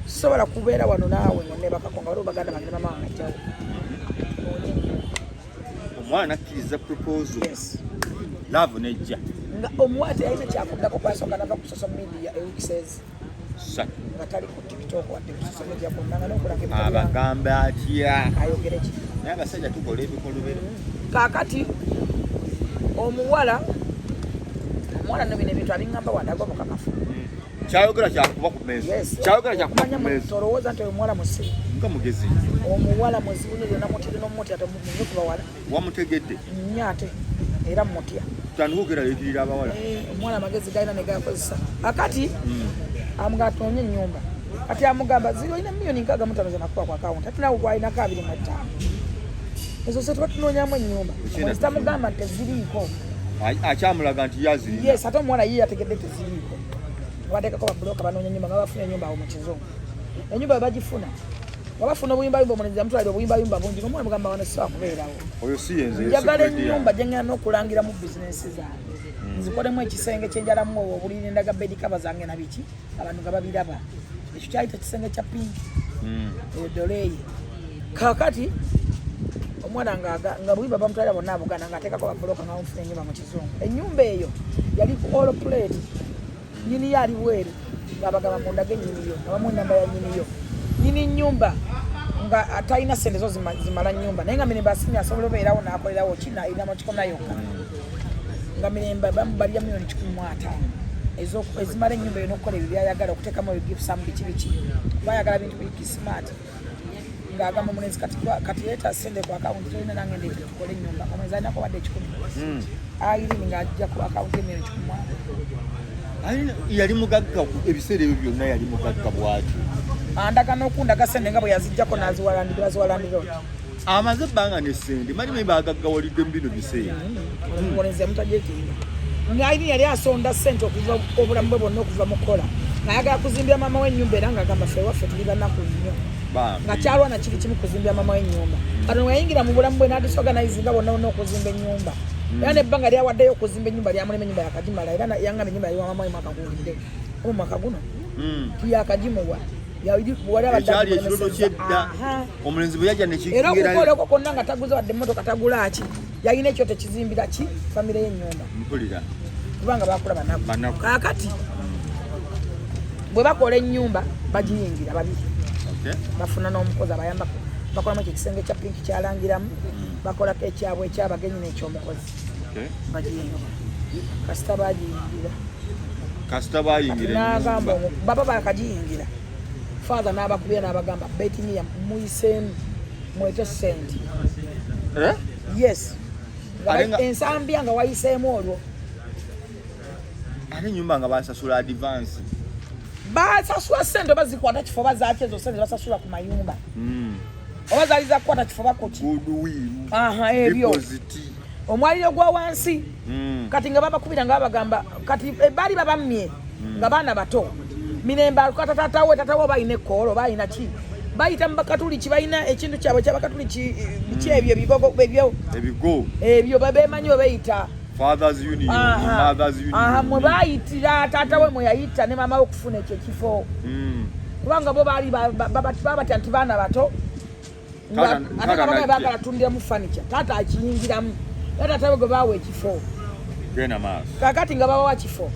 sobola kubeera wano naawe nga nebakako nga waliwo baganda bange ne mama wange ajjawo. Omwana akkiriza proposal. Yes. Love nejja. Nga omuwala teyalina kyakuddako, kwasooka nava ku social media eweeks Ssatu. Nga tali ku TikTok wadde ku social media kwonna, nga nokulanga ebitabo. Abagamba atya? Ayogere ki? Naye abasajja tukola ebikolobero. Kaakati omuwala no bino ebintu abiŋŋamba wandaga obukakafu. Kyayogera kyakuba ku meeza. Yes. Kyayogera kyakuba Okumanya ku meeza. Tolowooza nti oyo omuwala musiru. Nga mugezi nnyo. Omuwala muzibu nnyo, byonna mutire n'omutya temunye ku bawala. Wamutegedde? Nnyo ate era mutya. Tutandika okweraliikirira abawala. Eh, omuwala amagezi galina negakozesa. Akati amugamba tunoonye ennyumba. Kati amugamba ziri olina miliyoni 65 zenakuba ku akawunti, ate nawe gwalinako 25, ezo ze tuba tunoonyamu ennyumba. Ekyenda. Tamugamba nti teziriiko. Akyamulaga nti yazirina. Yes, ate omuwala ye yategedde teziriiko. Bateekako babuloka, banoonya ennyumba, nga bafuna ennyumba awo mu kizungu. Ennyumba bwe bagifuna, nga bafuna obuyimbayumba, omulenzi yamutwalira obuyimbayumba bungi, ngaomuwala mugamba wano sisobola kubeerawo. Oyo si yenze. Njagala ennyumba gye ngenda n'okulangiramu bizinensi zange, nzikolemu ekisenge kyenjalamu obwo obuliri, ndaga bed cover zange na biki, abantu nga babiraba. Ekyo kyali tekisenge kya pink. Eyo doleeye. Kakati omwana nga buyimba bamutwalira bonna abuganda, ng'ateekako babuloka, nga bamufuna ennyumba mu kizungu. Ennyumba eyo yali ku all plate, nyiniyo ali bweru, ng'abagamba mundage nyiniyo, nga bamuwa enamba ya nyiniyo. Nyini nyumba nga talina sente zo zimala nyumba, naye nga Mirembe asimye asobola obeerawo n'akolerawo kina erina yokka, nga Mirembe bamubalira miliyoni 150 ezimala ennyumba eyo n'okukola ebyo byayagala okuteekamu ebyo gypsum biki biki, kuba ayagala bintu biki smart. Ng'agamba omulenzi kati leeta sente ku akawunti, tolina, nange ndeete tukole ennyumba. Omulenzi alinako wadde 100. Irene ng'ajja ku akawunti emiliyoni 150. Yali mugagga ebiseera ebyo byonna, yali mugagga bwatyo. Andaga n'okundaga sente nga bwe yazijjako n'aziwalandira, baziwalandira oti. Amaze ebbanga ne sente mali manyi bagaggawalidde mu bino biseera. Omulenzi yamutajetinga nga Irene yali asonda sente okuva obulamu bwe bwonna okuva mu kukola, ng'ayagala kuzimbira maama w'ennyumba, era ng'agamba ffe ewaffe tuli banaku nnyo. Bambi. Nga kyalwana kiri kimu kuzimbira maama w'ennyumba. Kati we yayingira mu bulamu bwe n'adisorganizinga bwonna bwonna okuzimba ennyumba, era nebbanga lyawaddeyo okuzimba ennyumba lyamulema, ennyumba yakagimala. Era yangamba ennyumba yayiwa maama we mwaka guwulidde oba mwaka guno tiyakagimuwa. Wali abadde Ekyali ekirooto amulemesezza. kyedda. Omulenzi bwe yajja Era nekigerayo. okukola okwo kwonna nga taguze wadde emmotoka, tagula ki, yalina ekyo tekizimbira ki famire y'ennyumba. Mpulira. Kubanga bakula banaku. Banaku. Kaakati bwe bakola ennyumba bagiyingira babiri. Bafuna n'omukozi abayambako, bakolamu ekyo ekisenge kya pink kyalangiramu, bakolako ekyabwe ekyabagenyi n'ekyomukozi. Bagiyingira, kasita bagiyingira. Kasita bayingira n'agamba ennyumba. Baba bakagiyingira, father n'abakubira n'abagamba betiniya muyiseemu mwete sente. Eh? Yes. Nga Ate ensambya nga wayiseemu olwo. Ate ennyumba nga basasula advance. Basasula sente oba zikwata kifo oba zaaki ezo sente basasula ku mayumba. Oba zaali zakukwata kifo bakuki. Aha, ebyo. Omwaliro gwa wansi. Kati nga babakubira nga babagamba kati baali babammye nga baana bato. Mirembe alukata taata we, taata we oba alina ekkoolo oba alina ki. Bayita mu Bakatuliki, balina ekintu kyabwe ky'Abakatuliki, biki ebyo ebigogo ebyo. Ebigo. Ebyo beemanyi bwe beeyita. Fathers Union, Mothers Union. Aha, mwe baayitira taata we mwe yayita ne maama we okufuna ekyo ekifo. Kubanga bo baali babatya nti baana bato. Ate nga bagala baagala tundiramu furniture. Taata akiyingiramu. Era taata we gwe baawa ekifo. Genda maaso. Kaakati nga babawa kifo.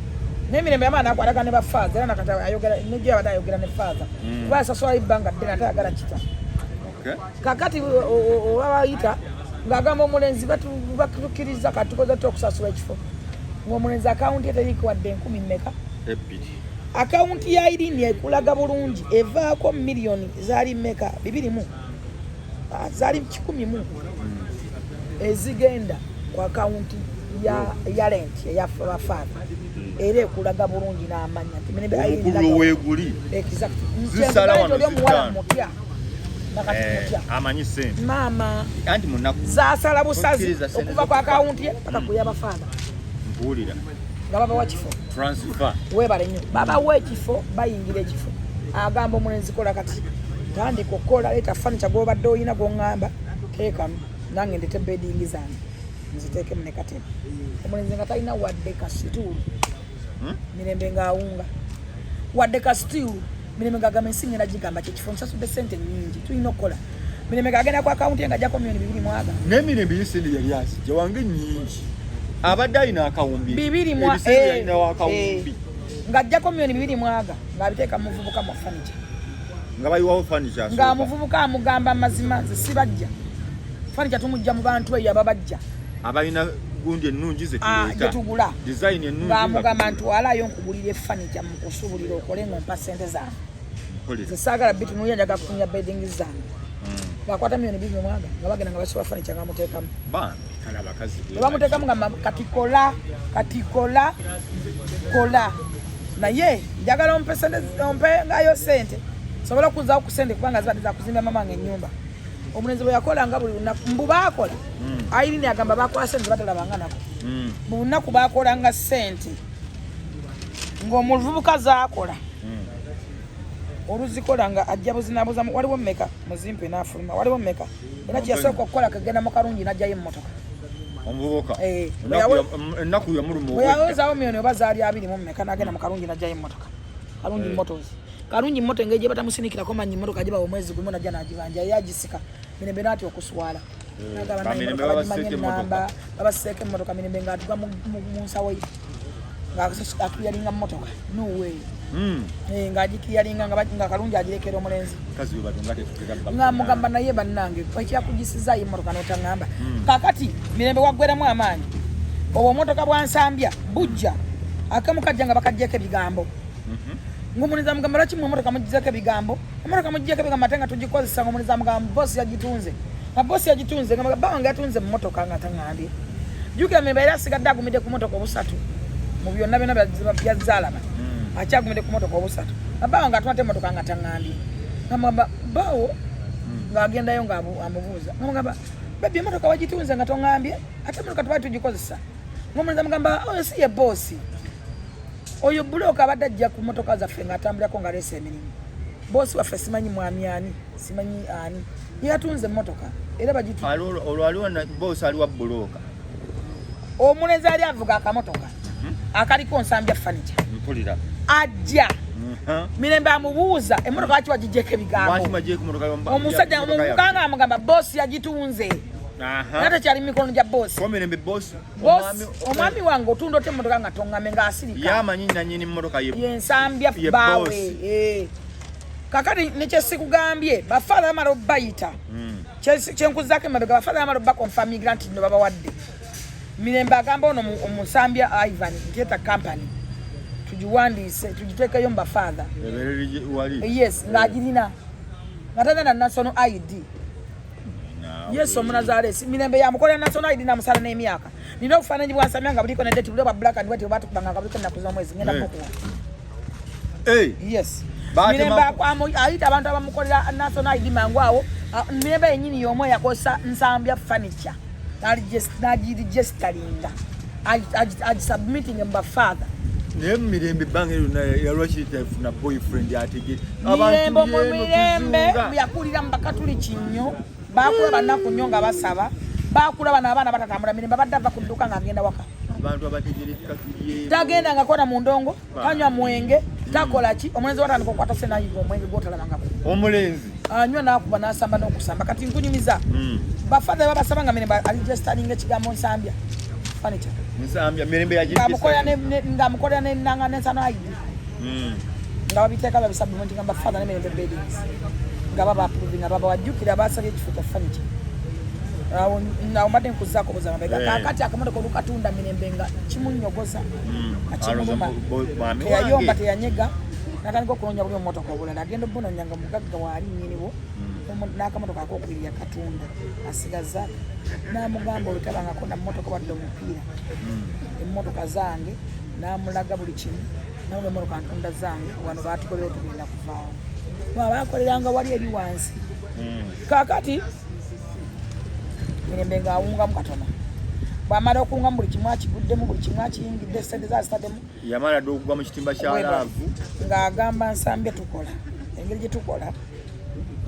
N'emirembe yamala n'akwatagana ne ba father, era nakati ayogera, ne gye abadde ayogera ne father. Kuba yasasulayo ebbanga ddene ate ayagala kita. Kaakati oba bayita ng'agamba omulenzi batukkiriza kati tukoze tutya okusasula ekifo. Ng'omulenzi akawunti ye teriiko wadde enkumi mmeka? Ebbiri. Akawunti ya Irene ekulaga bulungi evaako miliyoni zaali mmeka? Bibiri mu. Zaali kikumi mu. Ezigenda ku akawunti ya rent eya bafaatha. Era ekulaga bulungi n'amanya nti Mirembe Irene Omukulu Nagawa. weeguli. Exactly. Zisala wano Oli omuwala zitaano. mutya. Nakati mutya. Amanyi ssente. Maama. Anti munaku. Zaasala busazi Okkiriza ssente okuva ku z'okufa. akawunti ye paka ku y'abafaatha. Mpuwulira. Nga babawa kifo. Transfer. Weebale nnyo. Babawa ekifo, bayingira ekifo. Agamba omulenzi kola kati. Tandika okukola, leeta furniture gw'obadde olina gw'oŋŋamba, teekamu. Nange ndeete bedding zange. Nziteekemu ne katebe. Omulenzi nga talina wadde kasituulu. Mirembe ng'awunga. Wadde kasituulu. Mirembe ng'agamba ensi ngenda gigamba kye kifo nsasudde ssente nnyingi. Tulina okukola. Mirembe ng'agenda ku akawunti ye ng'aggyako miliyoni bibiri mu aga. N'emirembe ye ssente yali azijja wange nnyingi. Abadde alina akawumbi. Bibiri mu Ebiseera yalinawo akawumbi. Ng'aggyako miliyoni bibiri mu aga ng'abiteeka mu muvubuka mu furniture. Nga bayiwawo furniture asooka. Nga muvubuka amugamba amazima nze sibajja. Furniture tumujja mu bantu eyo ababajja. Abalina gundi ennungi ze tuleeta. Gye tugula. Design ennungi Ng'amugamba ntwalayo nkugulire furniture mu kusuubulira okole ng'ompa ssente zange. Mpulira. Nze saagala bitunuulira, njagala kutunuulira bedding zange. Ng'akwata miliyoni bibiri mu aga nga bagenda nga basuba furniture ng'amuteekamu. Bambi, kale abakazi Bwe bamuteekamu nga kati kola, kati kola, kola. Naye njagala ompe ssente, ompe ngayo ssente. Nsobola okuzaawo ku ssente kubanga zibadde za kuzimba mama wange ennyumba. Omulenzi bwe yakola nga buli lunaku, mbu baakola. Irene agamba baakola ssente batalabanga nako. Buli lunaku baakolanga ssente. Ng'omuvubuka zaakola. Oluzikola nga ajja buzinabuza mu, waliwo mmeka muzimpe n'afuluma, waliwo mmeka. Era kye yasooka okukola kagenda mu Kalungi n'aggyayo emmotoka. Omuvubuka. Ennaku yamuluma Bwe obwedda. yawezaawo miliyoni oba zaali abiri mu mmeka n'agenda mu Kalungi n'aggyayo emmotoka. Kalungi Motors. Kalungi Motors engeri gye batamusindikirako manyi emmotoka gibawa omwezi gumu n'ajja n'agibanja, ye agisika. Mirembe n'atya okuswala. N'agamba Ba naye Mirembe emmotoka babaseeko bagimanyi emmotoka. ennamba, babaseeko emmotoka Mirembe ng'atuga mu nsawo ye. Ng'akiyalinga mmotoka. No way. Ng'agikiyalinga nga Kalungi agirekera omulenzi. Mukazi we batonga tetutera bba. Ng'amugamba naye bannange, ekyakuggisizaayo emmotoka n'otaŋŋamba. Kaakati Mirembe waggweramu amaanyi. Obwo obumotoka bwa Nsambya bujja. Akamu kajja nga bakaggyeko ebigambo. Ng'omulenzi amugamba lwaki mmwe emmotoka muggyeko ebigambo? Emmotoka muggyeko ebigambo ate nga tugikozesa. Ng'omulenzi amugamba boosi yagitunze. Nga boosi yagitunze, nga bba wange yatunze emmotoka nga taŋŋambye. Jjukira Mirembe yali asigadde agumidde ku mmotoka obusatu. Mu byonna byonna byazaalaba. Akyagumidde ku mmotoka obusatu. Nga bba wange atwala emmotoka nga taŋŋambye. Ng'amugamba bbaawo ng'agendayo amubuuza. Ng'amugamba baby emmotoka wagitunze nga toŋŋambye? Ate emmotoka twali tugikozesa. Ng'omulenzi amugamba oyo si ye boosi. Oyo bulooka abadde ajja ku mmotoka zaffe ng'atambulirako ng'aleese emirimu. Boosi waffe simanyi mwami ani, simanyi ani. Ye yatunze emmotoka era bagitu- Olwo aliwo na boosi aliwa bulooka. Omulenzi ali avuga akamotoka akaliko Nsambya furniture. Mpulira. Ajja. Mirembe amubuuza emmotoka lwaki wagiggyeko ebigambo? Lwaki mwaggyeko emmotoka Omusajja ya mmotoka omuvubuka yaffe? ng'amugamba boosi yagitunze. Era tekyali mu mikono gya boosi. Ko Mirembe boosi, Boosi, omwami wange otunda otya emmotoka nga toŋŋambe ng'asirika? Yamanyi nannyini mmotoka ye. Ye Nsambya Ye bbaawe. boosi. Kaakati ne kye sikugambye, bafaatha bamala obbayita. Kye nkuzaako emabega, bafaatha bamala obbakonfamigira nti nno babawadde. Mirembe agamba ono omusambya Ivan nti eta company tugiwandiise tugiteekeyo mu bafaatha. Ebeere wali. Yes, ng'agirina. Nga talina na national ID. Yes, omunazaalesi. Mirembe yamukolera national ID n'amusala n'emyaka. Nina obufaananyi bwa Nsambya nga buliko ne date, buli bwa black and white bwe baatukubanga nga buliko ennaku z'omwezi. Ngenda kukuwa. Yes. Mirembe ayita abantu abamukolera national ID mangu awo. Mirembe yennyini y'omu eyakozesa Nsambya furniture n'agiregisteringa, agisubmitting mu bafather. Naye Mirembe ebbanga lyonna yalwaki tafuna boyfriend ategere? Mirembe, mu Mirembe yakulira mu Bakatuliki nnyo, bakula banaku nnyo nga basaba, bakula bano abaana batatambula. Mirembe abadde ava ku dduuka ng'agenda waka. Abantu abategerekeka tuli. Tagenda nga kona mu ndongo, tanywa mwenge, takola ki. Omulenzi watandika okukwata senayiga omwenge gwotalabangako. Omulenzi. Anywa n'akuba n'asamba n'okusamba. Kati nkunyumiza, bafather babasaba nga Mirembe aregisteringa ekigambo Nsambya furniture. Nsambya Mirembe. Ng'amukolera nenanga nensano ID, nga babiteeka babisubmit nga bafather ne Mirembe Beddings nga baba approve, nga baba wajjukira basabye ekifo kya furniture. Awo awo mbadde nkuzaako buza mabega. Kaakati akamotoka olukatunda, Mirembe nga kimunyogoza, nga kimuluma, teyayomba, teyanyega, natandika okunoonya buli omumotoka obulala, agenda obunoonya nga mugagga waali nnyiniwo. N'akamotoka akokubiri yakatunda, asigaza n'amugamba olwo tabangako na mmotoka wadde omupiira, emmotoka zange. N'amulaga buli kimu, nawe emmotoka ntunda zange, wano batukolera tugenda kuvaawo, bakoleranga wali eri wansi. Kaakati Mirembe ng'awungamu katono, bw'amala okuwungamu buli kimu akiguddemu, buli kimu akiyingidde, sente zazitaddemu. Yamala dde okugwa mu kitimba kya love. Ng'agamba Nsambye, tukola engeri gye tukola,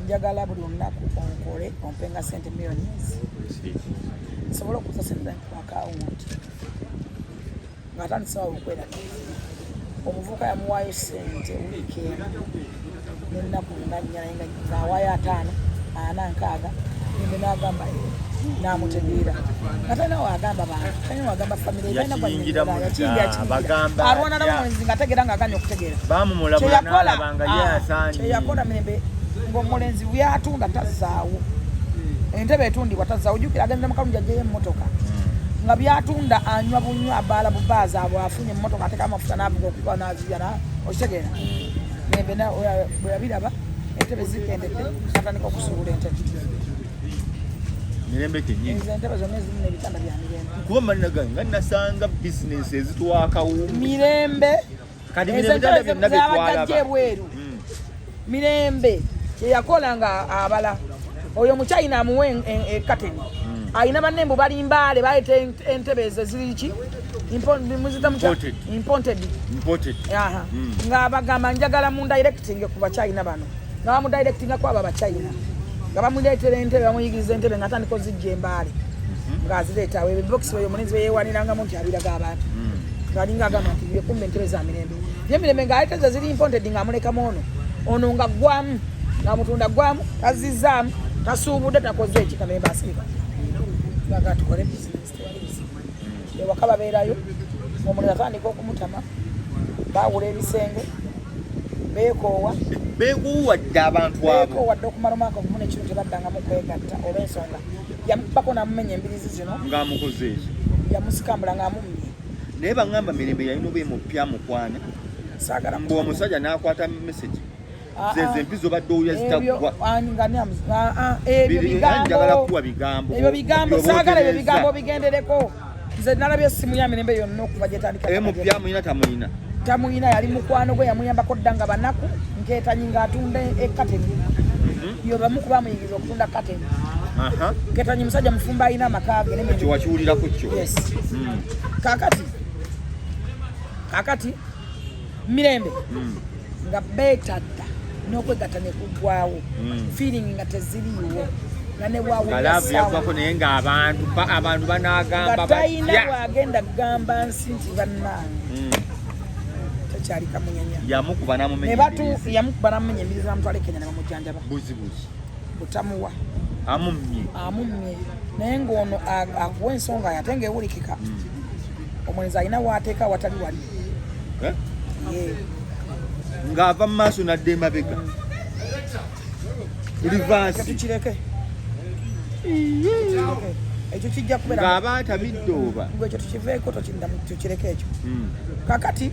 njagala buli lunaku onkole ompenga sente miliyoni nsobole okuza sente zange ku akawunti. Ng'atandise awo okweraliikirira, omuvubuka yamuwaayo sente wiiki emu n'ennaku nga nnya, naye ng'awaayo 50, 40, 60. Mirembe n'agamba, n'amutegeera nga talina wagamba bantu, talina wagamba famire, talina. Yakiyingiramu dda, bagamba Alwana atya? N'omulenzi ng'ategeera ng'aganye okutegeera. Bamumulabula. Kyeyakola N'alaba nga ye asaanye. Kyeyakola Mirembe, ng'omulenzi byatunda tazaawo, entebe etundibwa tazaawo. Jjukira agenda mu kalungi ajjayo emmotoka, nga byatunda anywa bunywa, abaala bubaazi abo, afunye emmotoka, ateeka amafuta n'avuga okuba n'azibya okitegeera. Mirembe bwe yabiraba entebe zikendedde, atandika okusuubula entebe. Mirembe kennyini. Ezo entebe zonna ezimu n'ebitanda bya Mirembe. Kuba manina gange nga nasanga bizinesi ezituwa akawumbi. Mirembe. Kati Ezo Mirembe entebe byonna zabadde byetwalaba. ajja ebweru. Mirembe kyeyakola nga abala oyo omuchina amuwe ekateni, ayina banne mbu bali Mbaale, baleeta entebe ezo eziri ki? Muzita mutya? Imported. Imported. Imported. Aha. Nga bagamba njagala mu directing ku bachina bano, nga bamudirectinga ku abo abachina, nga bamuleetera entebe, bamuyigiriza entebe, nga atandika ozijja Embaale ng'azireeta awo ebibokisi. Oyo omulenzi beyeewanirangamu nti abiraga abantu, ng'alinga agamba nti byekumba entebe za Mirembe, ye Mirembe ng'aleeta ezo ziri imported, ng'amulekamu ono ono nga ggwamu, ng'amutunda ggwamu, tazizaamu, tasuubudde, takoze eki. Kamirembe asirika nga tukole bizinesi, tewali buzibu. Ewaka babeerayo, omulenzi atandika okumutama, baawula ebisenge, beekoowa. Beekuwadde abantu abo. Beekoowa dde okumala omwaka ogumu n'ekitundu, tebaddangamu kwegatta olw'ensonga yamukubako n'amumenya embirizi zino. Ng'amukoze ekyo. Yamusikambula ng'amummye. Naye baŋŋamba Mirembe yalina oba emupya mukwana. Saagala. Mbu omusajja n'akwata message Ah, zezo ah. empizo obadde owulira Ebyo, zitaggwa. nga ni ah, ebyo Njagala bigambo. kuwa bigambo. Ebyo bigambo. Byoba Saagala ebyo otereeza. bigambo bigendereko. Nze nalabye essimu ya Mirembe yonna okuva gyetandika. Emupya muyina tamuyina? Tamuyina, yali mukwano gwe, yamuyambako dda nga banaku. Nkeetanyi ng'atunda ekateni, yo bamu ku bamuyigiriza okutunda kateni. Nkeetanyi musajja mufumbo, alina amaka ge Ekyo wakiwulirako kyo? Yes. Kakati Mirembe nga beetadda n'okwegatta ne kuggwawo, feeling nga teziriiwo, nga ne Nga bwawulira love sound. Yaggwako, naye ng'abantu abantu Nga banaagamba talina batya? bwagenda kugamba nsi nti bannange tekyali kamunyenya. Yamukuba Ne n'amumenya batu embiriizi. Yamukuba n'amumenya embirizi, namutwala e Kenya ne bamujjanjaba. Buzibuzi. Butamuwa. Amummye. Amummye, naye ng'ono akuwa ensonga ye ate ng'ewulikika. Omulenzi alina waateeka awatali wali. Eh? Ye. Ng'ava mu maaso nadda emabega, reverse. Tukireke. Tukireke. Ekyo kijja kubeera Ng'aba atamidde oba? Ngwe ekyo tukiveeko, tokindamu, tukireke ekyo. Kakati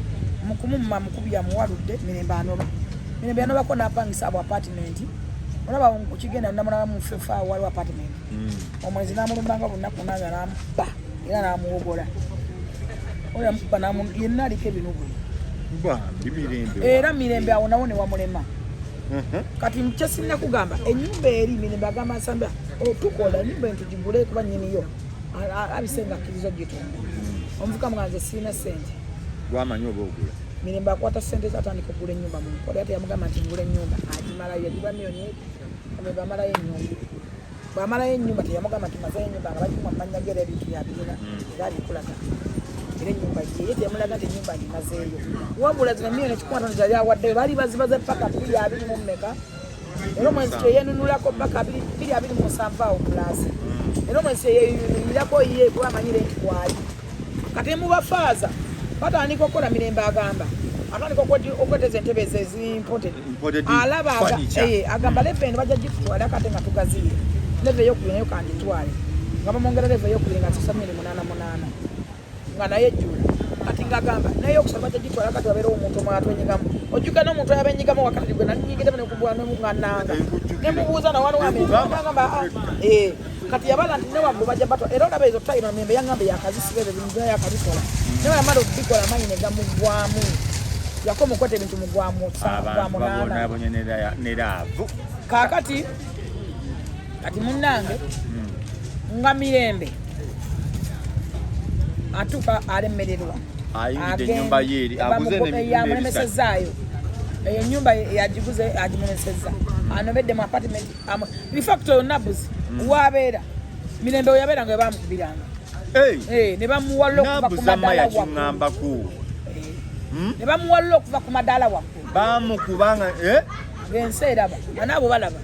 mukumumma mukubi yamuwaludde, Mirembe anoba. Mirembe yanobako n'apangisa abo apartment. Olaba okigenda namulaba mu fefa, waliwo apartment. Omulenzi n'amulumbanga olunaku nanga n'amukuba era n'amuwogola. Oyo yamukuba yenna aliko ebinugu. Era Mirembe awo nawo ne wamulema. Kati kyesinna kugamba, ennyumba eri Mirembe agamba Nsambya tukola ennyumba eno tugigule kuba nnyiniyo abise nga akkiriza ogitunda. Omuvuka nga nze sirina ssente. Gwamanyi oba ogula. Mirembe akwata ssente ze atandika okugula ennyumba mu nkola, ate yamugamba nti ngula ennyumba agimalayo, yagigula miliyoni 1, amalayo ennyumba. Bw'amalayo ennyumba teyamugamba nti mazeyo ennyumba nga bagimuwa mu mannya ge, era ebintu yabirina era abikulaga, era ennyumba ye ye teyamulaga nti ennyumba ngimazeeyo. Wabula zino miliyoni 150 zali awaddeyo baali bazibaze paka 2020 mu mmeka, era omwezi kyeyenunulako paka 2027 awo plus, era omwezi kyeyeyunulirako ye kuba amanyire nti kwali. Kati mu bafaaza batandika okukola, Mirembe agamba atandika okweteza entebe ezo ezi imported. Imported alaba furniture. Agamba level eno bajja gitutwala kate nga tugaziye, level eyokubiri nayo kangitwale, nga bamwongera level eyokubiri nga sisa miliyoni 88 nga naye ejjula. Kati ngagamba naye okusaba bajja gitwala kati wabeerewo omuntu omulala twenyigamu. Ojjuka n'omuntu ayabenyigamu wakati gwe nanyingiremu nga nanga Nkujjukira. Nemubuuza Nkugamba. nawano kati yabala nti newaggulu bajja batwa, era olaba ezo tayiro Mirembe yangamba yakazisiba ebyo bintu yakabikola, naye yamala okubikola amaanyi ne gamuggwamu, yakoma okukwata ebintu mu gwa gwa Abantu munaana. babonabonye ne love. Kaakati kati munnange nga Mirembe atuuka alemererwa. Ayingidde ennyumba ye eri aguze n'ebizimbe. Yamulemesezaayo eyo ennyumba yagiguze agimulemeseza, anobedde mu apartment. In fact oyo Nabuzi wabeera Mirembe we yabeera nga bamukubiranga. Hey, Eh, ne bamuwalula okuva ku Nabuzama madaala waggulu. yakiŋŋambako. Eh, ne bamuwalula okuva ku madaala waggulu. Bamukubanga, eh? Ng'ensi eraba, anaabo balaba.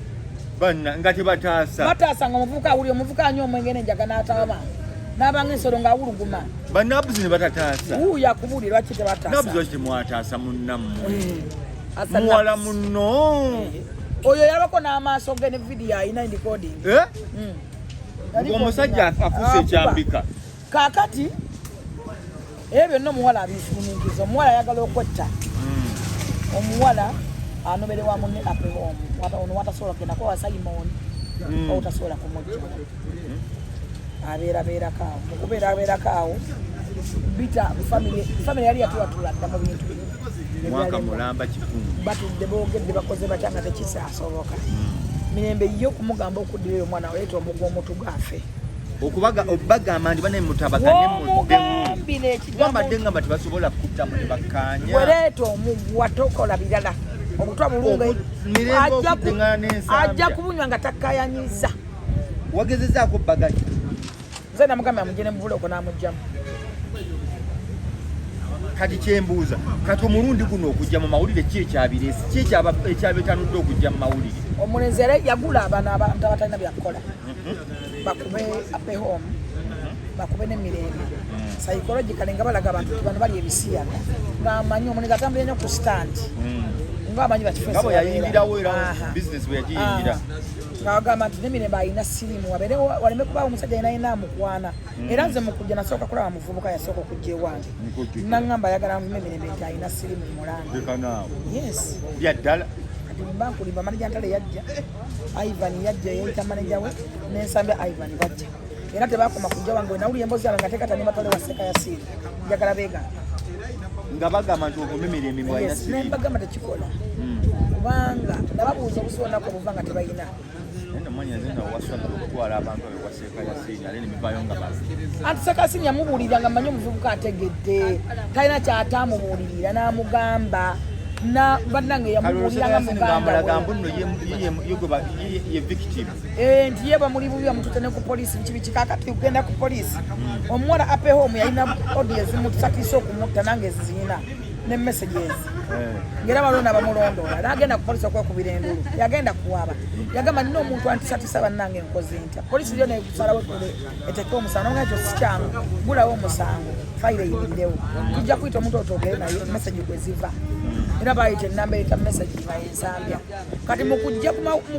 Banna nga tebataasa. Bataasa nga omuvubuka awulira, omuvubuka anywa omwenge n'enjaga n'ataba n'abanga ensolo ng'awuluguma. Banabuzi ne batataasa. Wuuyo akubuulira lwaki tebataasa. Nabuzi, lwaki temwataasa munnammwe? Eh, Asa Muwala Nabuzi. munno. Oyo yalabako n'amaaso ge ne vidiyo alina recording. Eh? Ng'omusajja afuuse ekyambika. Kaakati ebyo byonna omuwala abifuminkiza, omuwala ayagala okwetta. Omuwala anobere wa munne ape home ono watasobola kugenda kuba Simon otasobola kumujja, abeerabeerako awo, mukubeerabeerako awo bita family yali yatulatula dda mu bintu Mwaka ebyalema. Mulamba kikungu. Batudde boogedde bakoze batya nga tekisaasoboka. Mirembe ye okumugamba okuddira eyo omwana oleeta omugwa omutuga afe. Okubaga obagamba nti bane mutabagane muddewo. Womugambira ekigambo. Wambadde ngamba tebasobola kuttamu ne bakkaanya. Wereeta omugwa tokola birala, obutwa bulunga. Mirembe okuddiŋŋana n'Ensambya. Ajja kubunywa nga takkayanyiza. Wagezezaako bagati. Nze namugambye amugye ne mubuloko n'amugjamu. Kati kyembuuza, kati omulundi guno okujja mu mawulire ki ekyabireesi, ki ekyabetanudde okujja mu mawulire? Omulenzi era yagula abaana, abantu abatalina byakukola bakube ape home, bakube n'emirembe psychologically nga balaga abantu nti bano bali ebisiyaga, ng'amanyi omulenzi atambulira nnyo ku stand, ng'amanyi bakifesi. Nga bwe yayingirawo era business bwe yagiyingira. Ng'agamba nti n'emirembe alina sirimu, wabeerewo waleme kubaawo omusajja yena yena amukwana. Era nze mukujja nasooka kulaba muvubuka yasooka okujja ewange. Nkujjukira. Naŋŋamba ayagala nvume emirembe nti alina sirimu mulanga. Leka naawe. Yes. Bya ddala? Kati mba nkulimba, manager Ntale yajja, Ivan yajja, yeyita manager we nensambya Ivan bajja, era tebakoma kujja wange. Wenawulira emboozi yaabwe nga tekata ne batwale wa Seka Yasiiri, njagala beegaana. Nga bagamba nti ovume Mirembe mbu alina Yes, siriimu. Nembagamba tekikola kubanga nababuuza obusi olunaku obuva nga tebalina. Naye namanya nze nga waswadde okutwala abantu abo ewa Seeka Yasiini ate ne bivaayo nga babi. Anti Sekasini yamubuulirira nga mmanyi omuvubuka ategedde, talina kyataamubuulirira n'amugamba na bannange yamubuulira nga muganda Ngamulaga we. Mbu nno ye ye victim. Eh, nti ye bamuli bubi, bamututte ne ku poliisi biki biki. Kakati kugenda ku poliisi, omuwala ape home yalina audio ezimutusatiisa okumutta, nange ezizirina ne messages, ngera balonda bamulondoola, n'agenda ku poliisi okwekubira endulu. Yagenda kuwaba, yagamba nina omuntu antisatisa, bannange nkoze ntya? Poliisi yo nekusalawo eteke omusango nga ekyo si kyangu, gulawo omusango, fayiro eyimirirewo, tujja kuyita omuntu otwogere naye message kwe ziva. Era bayita enamba eyita message nga yensambya. Kati mu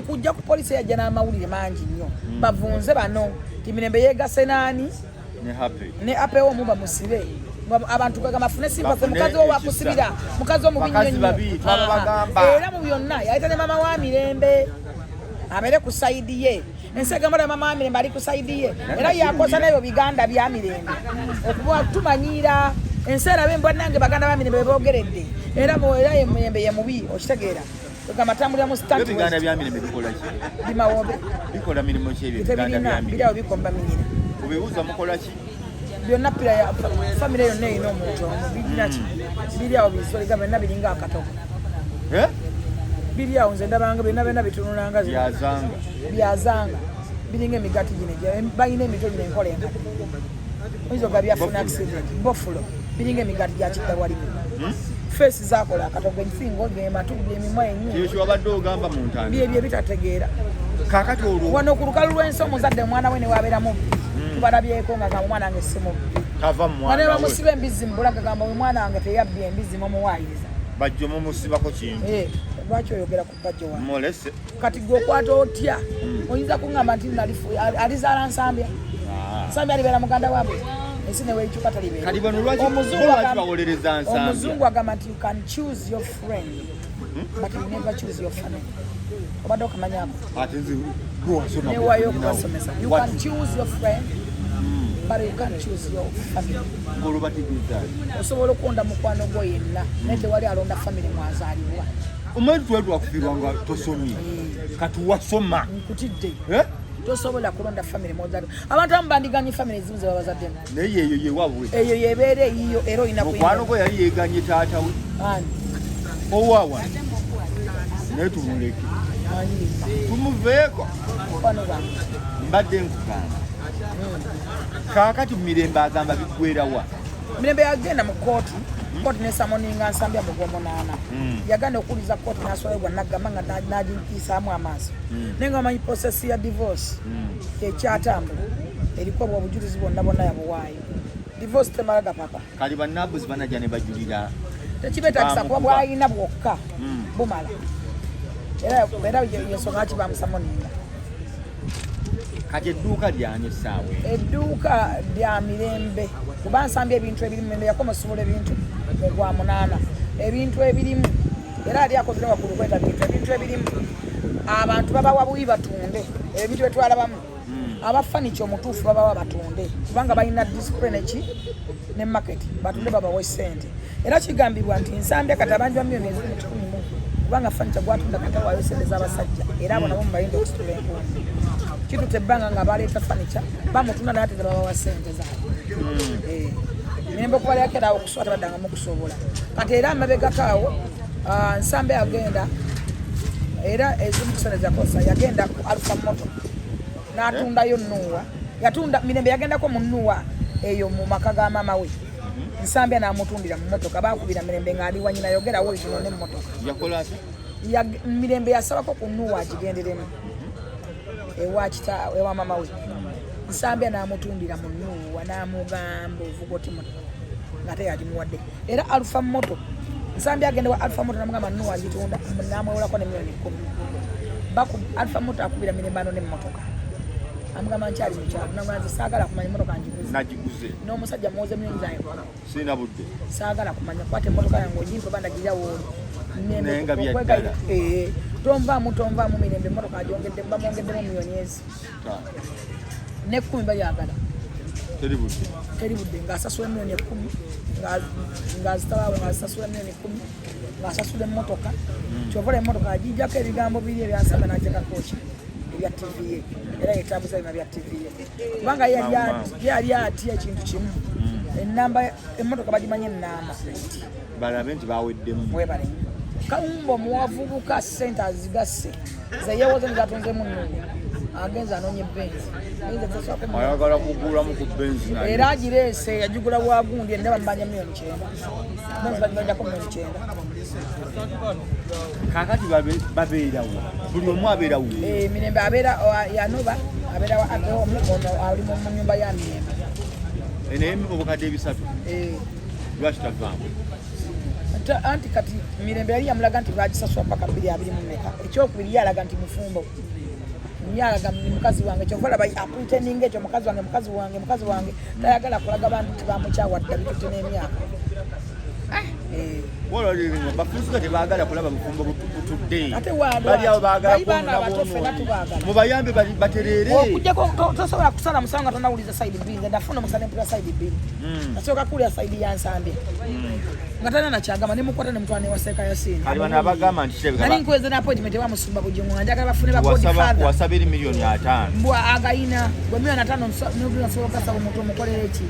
kujja ku poliisi yajja n'amawulire mangi nnyo, bavunze bano ti Mirembe yeegase naani? Ne Happy. Ne apewo omu bamusibe. Nga abantu kagamba afune sympathy. Bafune Mukazi wo ekisa. wakusibira mukazi omubi nnyo Bakazi nnyo. babi, twababagamba. Aha. Era mu byonna yayita ne mama wa Mirembe abeere ku side ye. Ensi egamba mama wa Mirembe ali ku side ye, era yakosa n'ebyo biganda bya Mirembe okuba tumanyiira ensi eraba embwa nange baganda ba Mirembe bebogeredde. Era era ye Mirembe ye mubi, okitegeera? Ogamba atambulira mu stunt. Ebiganda bya Mirembe bikola ki? Bimawobe. Bikola mirimu ki ebyo ebiganda Tebirina bya Mirembe? Biri awo bikomba minyira. Obibuuza mukola ki? Byonna pira ya famire yonna erina omuntu omu, birina ki? Biri awo bizoliga byonna biringa akatogo. Eh? Biri awo, nze ndabanga byonna byonna bitunulanga zino. Byazanga. Byazanga, biringa emigaati gino balina emitwe gino enkola enkadde, oyinza oga byafuna accident, bofulo, biringa emigaati gya kiddawalimu, face zakola akatogo, ensingo gematu, emimwa Kyo enyindo. kyewabadde ogamba mu ntandikwa. Byebyo ebitategeera. Kaakati olwo Wano ku lukalu lw'ensi, omuzadde omwana we newabeera mubbi, tubalabyeko nga gamba omwana wange si mubbi. Tava mu Nga mwana ne we. Bamusiba embizzi mubulaga, gamba oyo mwana wange teyabbye embizzi, mumuwaayiriza. Bajjo mumusibako kintu. Eh, lwaki oyogera ku bajjo wange? Mulese. Kati gwe okwata otya? Oyinza kuŋŋamba nti alizaala Nsambya? Ah. Nsambya alibeera muganda waabwe? Ensi neweekyuka talibeera. Kati bano Omuzungu bo lwaki bawolereza Nsambya? Omuzungu agamba nti you can choose your friend but you never choose your family. Obadde okamanyako? Ate nze gwe wasoma. Newayo okubasomesa, you What? can choose your friend but you can't choose your family. Ng'olwo bategeeza ki? Osobola okulonda mukwano gwo yenna, naye tewali alonda family mwazaalibwa. Omanyi twali twakufiirwa nga tosomye, kati wasoma. Nkutidde. Eh? Tosobola kulonda family mwozaalibwa. Abantu abamu bandiganye family ezimu ze babazaddemu. Naye yeeyo yewabwe. Eyo yebeera eyiyo, era olina Mukwano gwe yali yeeganye taata we. Ani? Owaawa, naye tumuleke. Manyi. Tumuveeko. Mukwano gwange. Mbadde nkugamba, kaakati Mirembe agamba biggwerawa? Mirembe yagenda mu kooti, kooti nesummoninga Nsambya mu gwomunaana. Yagenda okuwuliza kooti n'aswalayo gwa naggamba nga n'agiisaamu amaaso, naye nga omanyi process ya divorce ekyatambula, eriko obwo obujulizi bwonna bwonna yabuwaayo. Divorce temala gapapa. Kati bannabuzi banajja ne bajulira. Tekibeetagisa kuba Bamukuba. bwalina bwokka bumala, era yensonga lwaki bamusummoninga. Kati edduuka lyani essaawa eno? Edduuka lya Mirembe, kuba Nsambya ebintu ebirimu, Mirembe yakomosobola ebintu mu gwa munaana, ebintu ebirimu era ali akozere waggulu kweta bintu, ebintu ebirimu abantu babawa buyi batunde ebintu byetwalabamu. Aba furniture omutuufu babawa batunde, kubanga balina display neki ne market, batunde babawe sente. Era kigambibwa nti Nsambya kati abangi ba miliyoni eziri mu kikumi mu, kubanga furniture gwatunda kati awaayo sente z'abasajja, era abo nabo mubayinza okusitula enkumbi. Kituta ebbanga nga baleeta furniture bamutunda, naye ate tebabawa sente zaabwe. Eh, Mirembe okubalyako era awo okusobola tebaddangamu kusobola. Kati era amabegako awo, Nsambya yagenda, era ezimu ku sente zakozesa yagenda ku Alpha Moto n'atundayo Noah. Yatunda, Mirembe yagendako mu Noah eyo mu maka ga maama we. Nsambya n'amutundira mu motoka, bakubira Mirembe ng'ali wanyina, yogera wo zino n'emmotoka. Yakola atya? Mirembe yasabako ku Noah agigenderemu ewa kita, ewa mama we. Nsambya n'amutundira mu Noah, n'amugamba ovuga oti motoka ng'ate yagimuwadde. Era Alpha Moto, Nsambya agenda wa Alpha Moto namugamba Noah agitunda, n'amwewolako ne miliyoni 10. Alpha Moto akubira Mirembe ano n'emmotoka, amugamba nkyali mukyalo, namugamba nze saagala kumanya, emmotoka ngiguze. Nagiguze. N'omusajja muwoze miliyoni zange. Sirina budde. Saagala kumanya, kwata emmotoka yange ogimpe oba ndagirira wooli. Naye nga bya ddala. Tonvaamu, tonvaamu. Mirembe emmotoka agyongedde, bamwongeddemu miliyoni ezi nekumi balyagala. Teri budde. Teri budde, ng'asasula miliyoni 10, ng'azitabaawo, ng'asasula miliyoni 10, ng'asasula emmotoka. Kyova ola emmotoka agijjako ebigambo biri ebyansamba n'agyekako ki ebya TVA, era yetambuza bima bya TVA, kubanga ye yali atya ekintu kimu, enamba emmotoka bagimanye enamba. Balabe nti baweddemu. Mwebale nnyo. Kawumba omuwavubuka sente azigasse zeyewoze nezatunzemu nnungu, agenza anoonya ebenzi. Ayagala kugulamu ku Benzi naye. Era agireese, yagigula wagundi enda, bamubanja miliyoni 90, benzi bagibanjako miliyoni 90. Kaakati babeerawo, buli omu abeerawo. Eh, Mirembe abeera yanoba abeera wa abeomu, ono ali mu nyumba ya Mirembe. Naye obukadde 300 Eh, lwaki tavaamu? Anti kati Mirembe yali yamulaga nti bagisasula paka 2020 mu meka. Ekyokubiri, ye alaga nti mufumbo, ye alaga ni mukazi wange. Kyova olaba apretendinga ekyo, mukazi wange, mukazi wange, mukazi wange, tayagala kulaga bantu nti bamukyawa dda, bitutte n'emyaka. Bafuusuka tebaagala kulaba bufumbo butudde. Ate wa- Bali awo baagala bali baana kwonoona bato ffenna bwonoonyi. tubaagala. Mubayambe batereere. Okujjako tosobola kusala musango nga tonawuliza side bbiri. Nze ndafuna omukisa nempulira side bbiri. Nasooka kuwulira side ya Nsambya nga talina nakyagamba, nemukwata nemutwala newaseeka Yasini. Kali bano abagamba nti kirabika Nali nkweze na appointment ewa Musumba Bujungu nga njagala bafune ba godfather. Wasaba eri 5 miliyoni. Mbwa agayina gwe 5 miliyoni nogenda osobola okasaba omuntu omukolera eki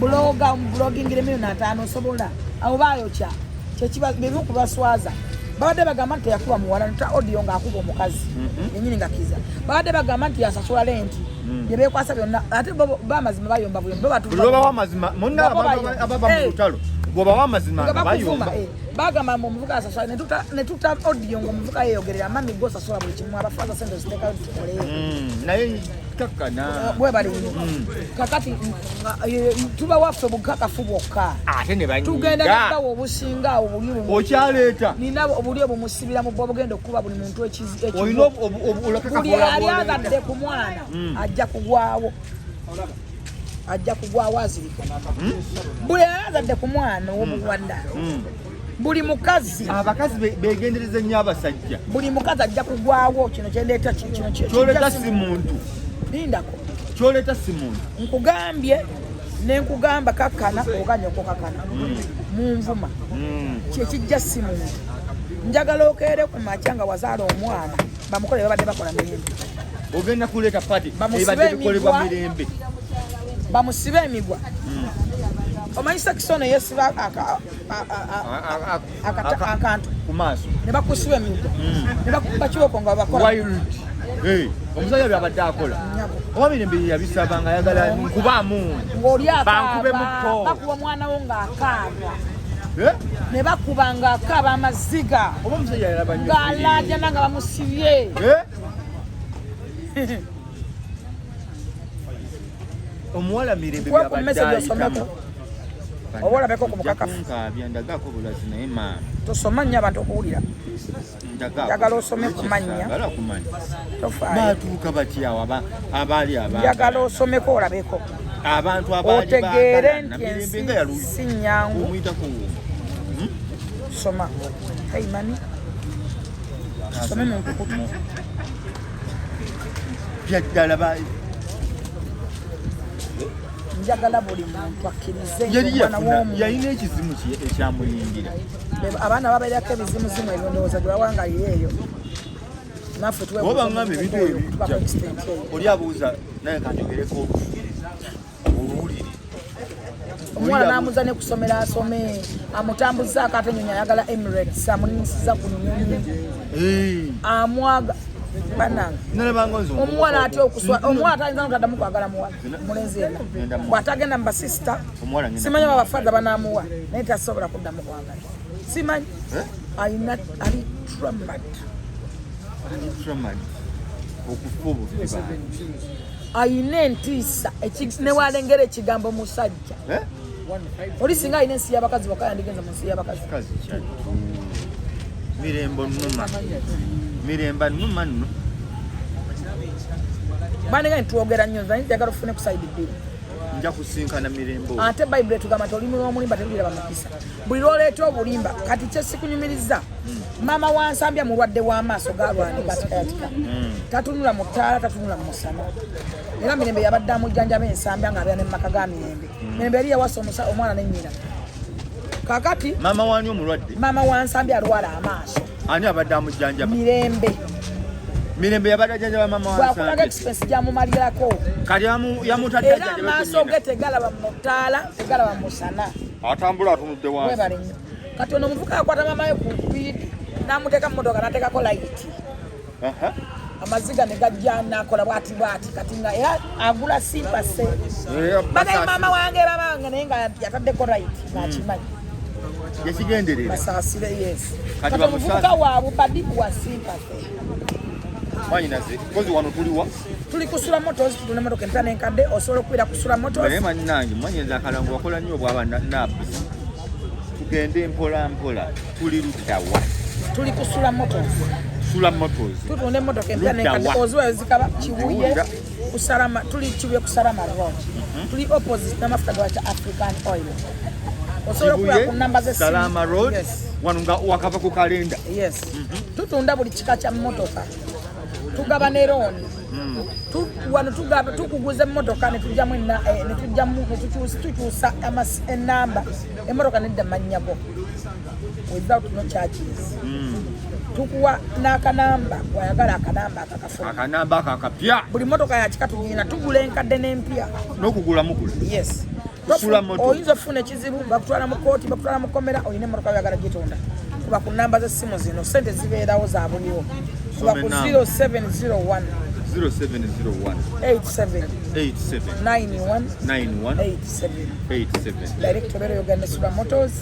blogger, omublogingire 5 miliyoni osobola abo bayokya kyekiba bimu kubaswaza. Babadde bagamba nti teyakuba muwala ta audio ng'akuba omukazi yenyini nga kiza. Babadde bagamba nti yasasula rent byebekwasa byonna, ate bo bamazima bayomba buyombi bo Buli lwobawa amazima munna Nga bo abantu bayomba. ababa mu lutalo, bw'obawa amazima nga nga bakuvuma bayomba. Bagamba mbu omuvuka asasula, ne tuta audio ng'omuvuka yeyogerera, mami gwe osasula buli kimu, abafaza sente oziteekayo tukole. Naye kakkana. Bwebali nnyo. Kakati tuba waffe bukakafu bwokka. Ate ne Tugenda banyiga. nabawa obusinga awo buli Okyaleeta. Nina obuli obumusibira mu bwo obugenda okukuba buli muntu Olina olakakafu buli ali olabwoleeta. azadde ku mwana ajja kugwawo, ajja kugwawo azirika. Buli ali azadde ku mwana ow'obuwanda, buli mukazi. Abakazi begendereza nnyo abasajja. Buli mukazi ajja kugwawo. Kino kyendeeta kino Kyoleeta si muntu. Lindako. Kyoleeta si muntu. Nkugambye nenkugamba kakkana oganya okukakana munvuma. Kyekijja si muntu. Njagala okeere ku makya nga wazaala omwana bamukole babadde bakola mirembe. Ogenda kuleeta pati Bamusibe ebadde bikolebwa emigwa. mirembe. Bamusibe emigwa. Omanyi sekisono yesiba akantu ku maaso ne bakusiba emigwa ne bakuba kiboko nga bakola. Wild. Eh, omusajja byabadde akola Nnyabo. oba mirembe yabisaba nga ayagala nkubaamu. Ng'oli Bankube akaaba muto. bakuba omwana wo ng'akaaba. Eh? Ne bakuba ng'akaaba amaziga. Oba omusajja yalaba nnyo. Ng'alaajana nga bamusibye. Eh? Omuwala mirembe Kuwa ku byabadde message ayitamu. osomeko oba olabeko ku mukakafu. Kunkaabya ndagaako bulazi naye maama. Tosoma nnyo abantu okuwulira. Ndagaako. Njagala osome ku mannya. Saagala kumanya. Tofaayo. Baatuuka batya awo abaali Njagala osomeko olabeko abantu abaali otegeere baagalana, nti mirembe ensi nga yaluyi si nnyangu. Omuyitako Soma. Hey mami, kisome mu nkukutu. Byaddala Njagala buli muntu akkirize nti yali omwana yafuna w'omuntu yalina ekizimu ekyamuyingira. Abaana babeerako ebizimuzimu ebyo, ndowooza gye bawangalira eyo naffe. Oba baŋŋamba ebintu ebyo Tubako extent eyo. Oli abuuza naye kanjogereko oluwulire. Omuwala n'amuza ne kusomera asome, amutambuzaako ate nyonyi ayagala Emirates, amulinyisiza ku nyonyi. Amwaga banange. Nalabanga nze Omuwala atya okuswa, omuwala tayinza notaddamu kwagala muwala mulenzi yenna Ngenda bw'atagenda mu basisita. Omuwala ngenda Simanyi oba bafaza banaamuwa, naye tasobola kuddamu kwagala, simanyi. Eh? Alina ali traumatized. Traumatized. Okufa obufi bantu. Ayina entiisa newalengera ekigambo musajja. Eh? Oli singa alina ensi y'abakazi bokka yandigenze mu nsi y'abakazi. Kazi kyattu mirembe nnuma, mirembe nnuma nno. Bandiga nitwogera nnyo, nze njagala ofune ku side bbiri. Nja kusinkana mirembe oyo. Ate Bayibuli etugamba nti olulimi lw'omulimba teruliraba mukisa. Buli lwoleeta obulimba kati kyesikunyumiriza, maama wa Nsambya mulwadde w'amaaso galwanika atikayatika, tatunula mu ttaala, tatunula mu musana. Era Mirembe yabadde amujjanjaba ensambya ng'abeera ne mu maka ga Mirembe. Mirembe yali yawasa omwana ne nnyina. Kakati Maama wani omulwadde? Maama wa Nsambya alwala amaaso. Ani abadde amujjanjaba? Mirembe. Mirembe yabadde ajjanjaba maama wa Bwakulaga Nsambya. Expense gyamumalirako. Kati yamutadde Era ajjanjabe amaaso ku ge nnyina. tegalaba mu ttaala, tegalaba mu musana. Atambula atunudde wansi. Webale nnyo. Kati ono omuvuka akwata maama we ku piidi n'amuteeka mu motoka n'ateekako layiti. Amaziga ne gajja n'akola bwati bwati. Kati nga era agula sympathy. Eh, Bagaye maama wange, maama wange, naye nga yataddeko layiti ng'akimanyi. Yakigenderera. Basaasire, yes. Kati Kati bamusaasire. omuvubuka waabwe badi wa sympathy. Mwanyinaze kozi wano tuliwa? Tuli kusula Motors, tutunda motoka empya n'enkadde. Osobola okubeera kusula Motors. Naye mannange mwanyinaze akalango wakola nnyo obwaba nabusi, tugende mpola mpola. Tuli luddawa? Tuli kusula Motors. Sula Motors. Tutunda emmotoka empya Ludda n'enkadde. wa? Oziwa zikaba Kibuye. Nziwulira. Kusalama, tuli Kibuye kusalama Road. Tuli opposite n'amafuta gwaca African Oil. Osobola okuba ku namba z'essimu. Salama Road. Yes. Wano nga wakava ku kalenda. Yes. Tutunda buli kika kya mmotoka. Tugaba ne looni. Wano tugaba, tukuguza emmotoka ne tujjamu ne tujjamu, ne tukyusa ennamba. Emmotoka nedda mannya go. Without no charges. Tukuwa n'akanamba, bw'ayagala akanamba akakafuna. Akanamba ako akapya. Buli mmotoka ya kika tugirina, tugula enkadde n'empya. N'okugula mugula. Yes. Kusula moto. Oyinza okufuna ekizibu, bakutwala mu kkooti, bakutwala mu kkomera, olina emmotoka oyagala gitonda. Kuba ku nnamba z'essimu zino, ssente zibeerawo za buliwo. Kuba ku Soma ennamba. 0701 0701 87 87 91 91 87. 87. Direct obeera oyogera ne Sula Motors.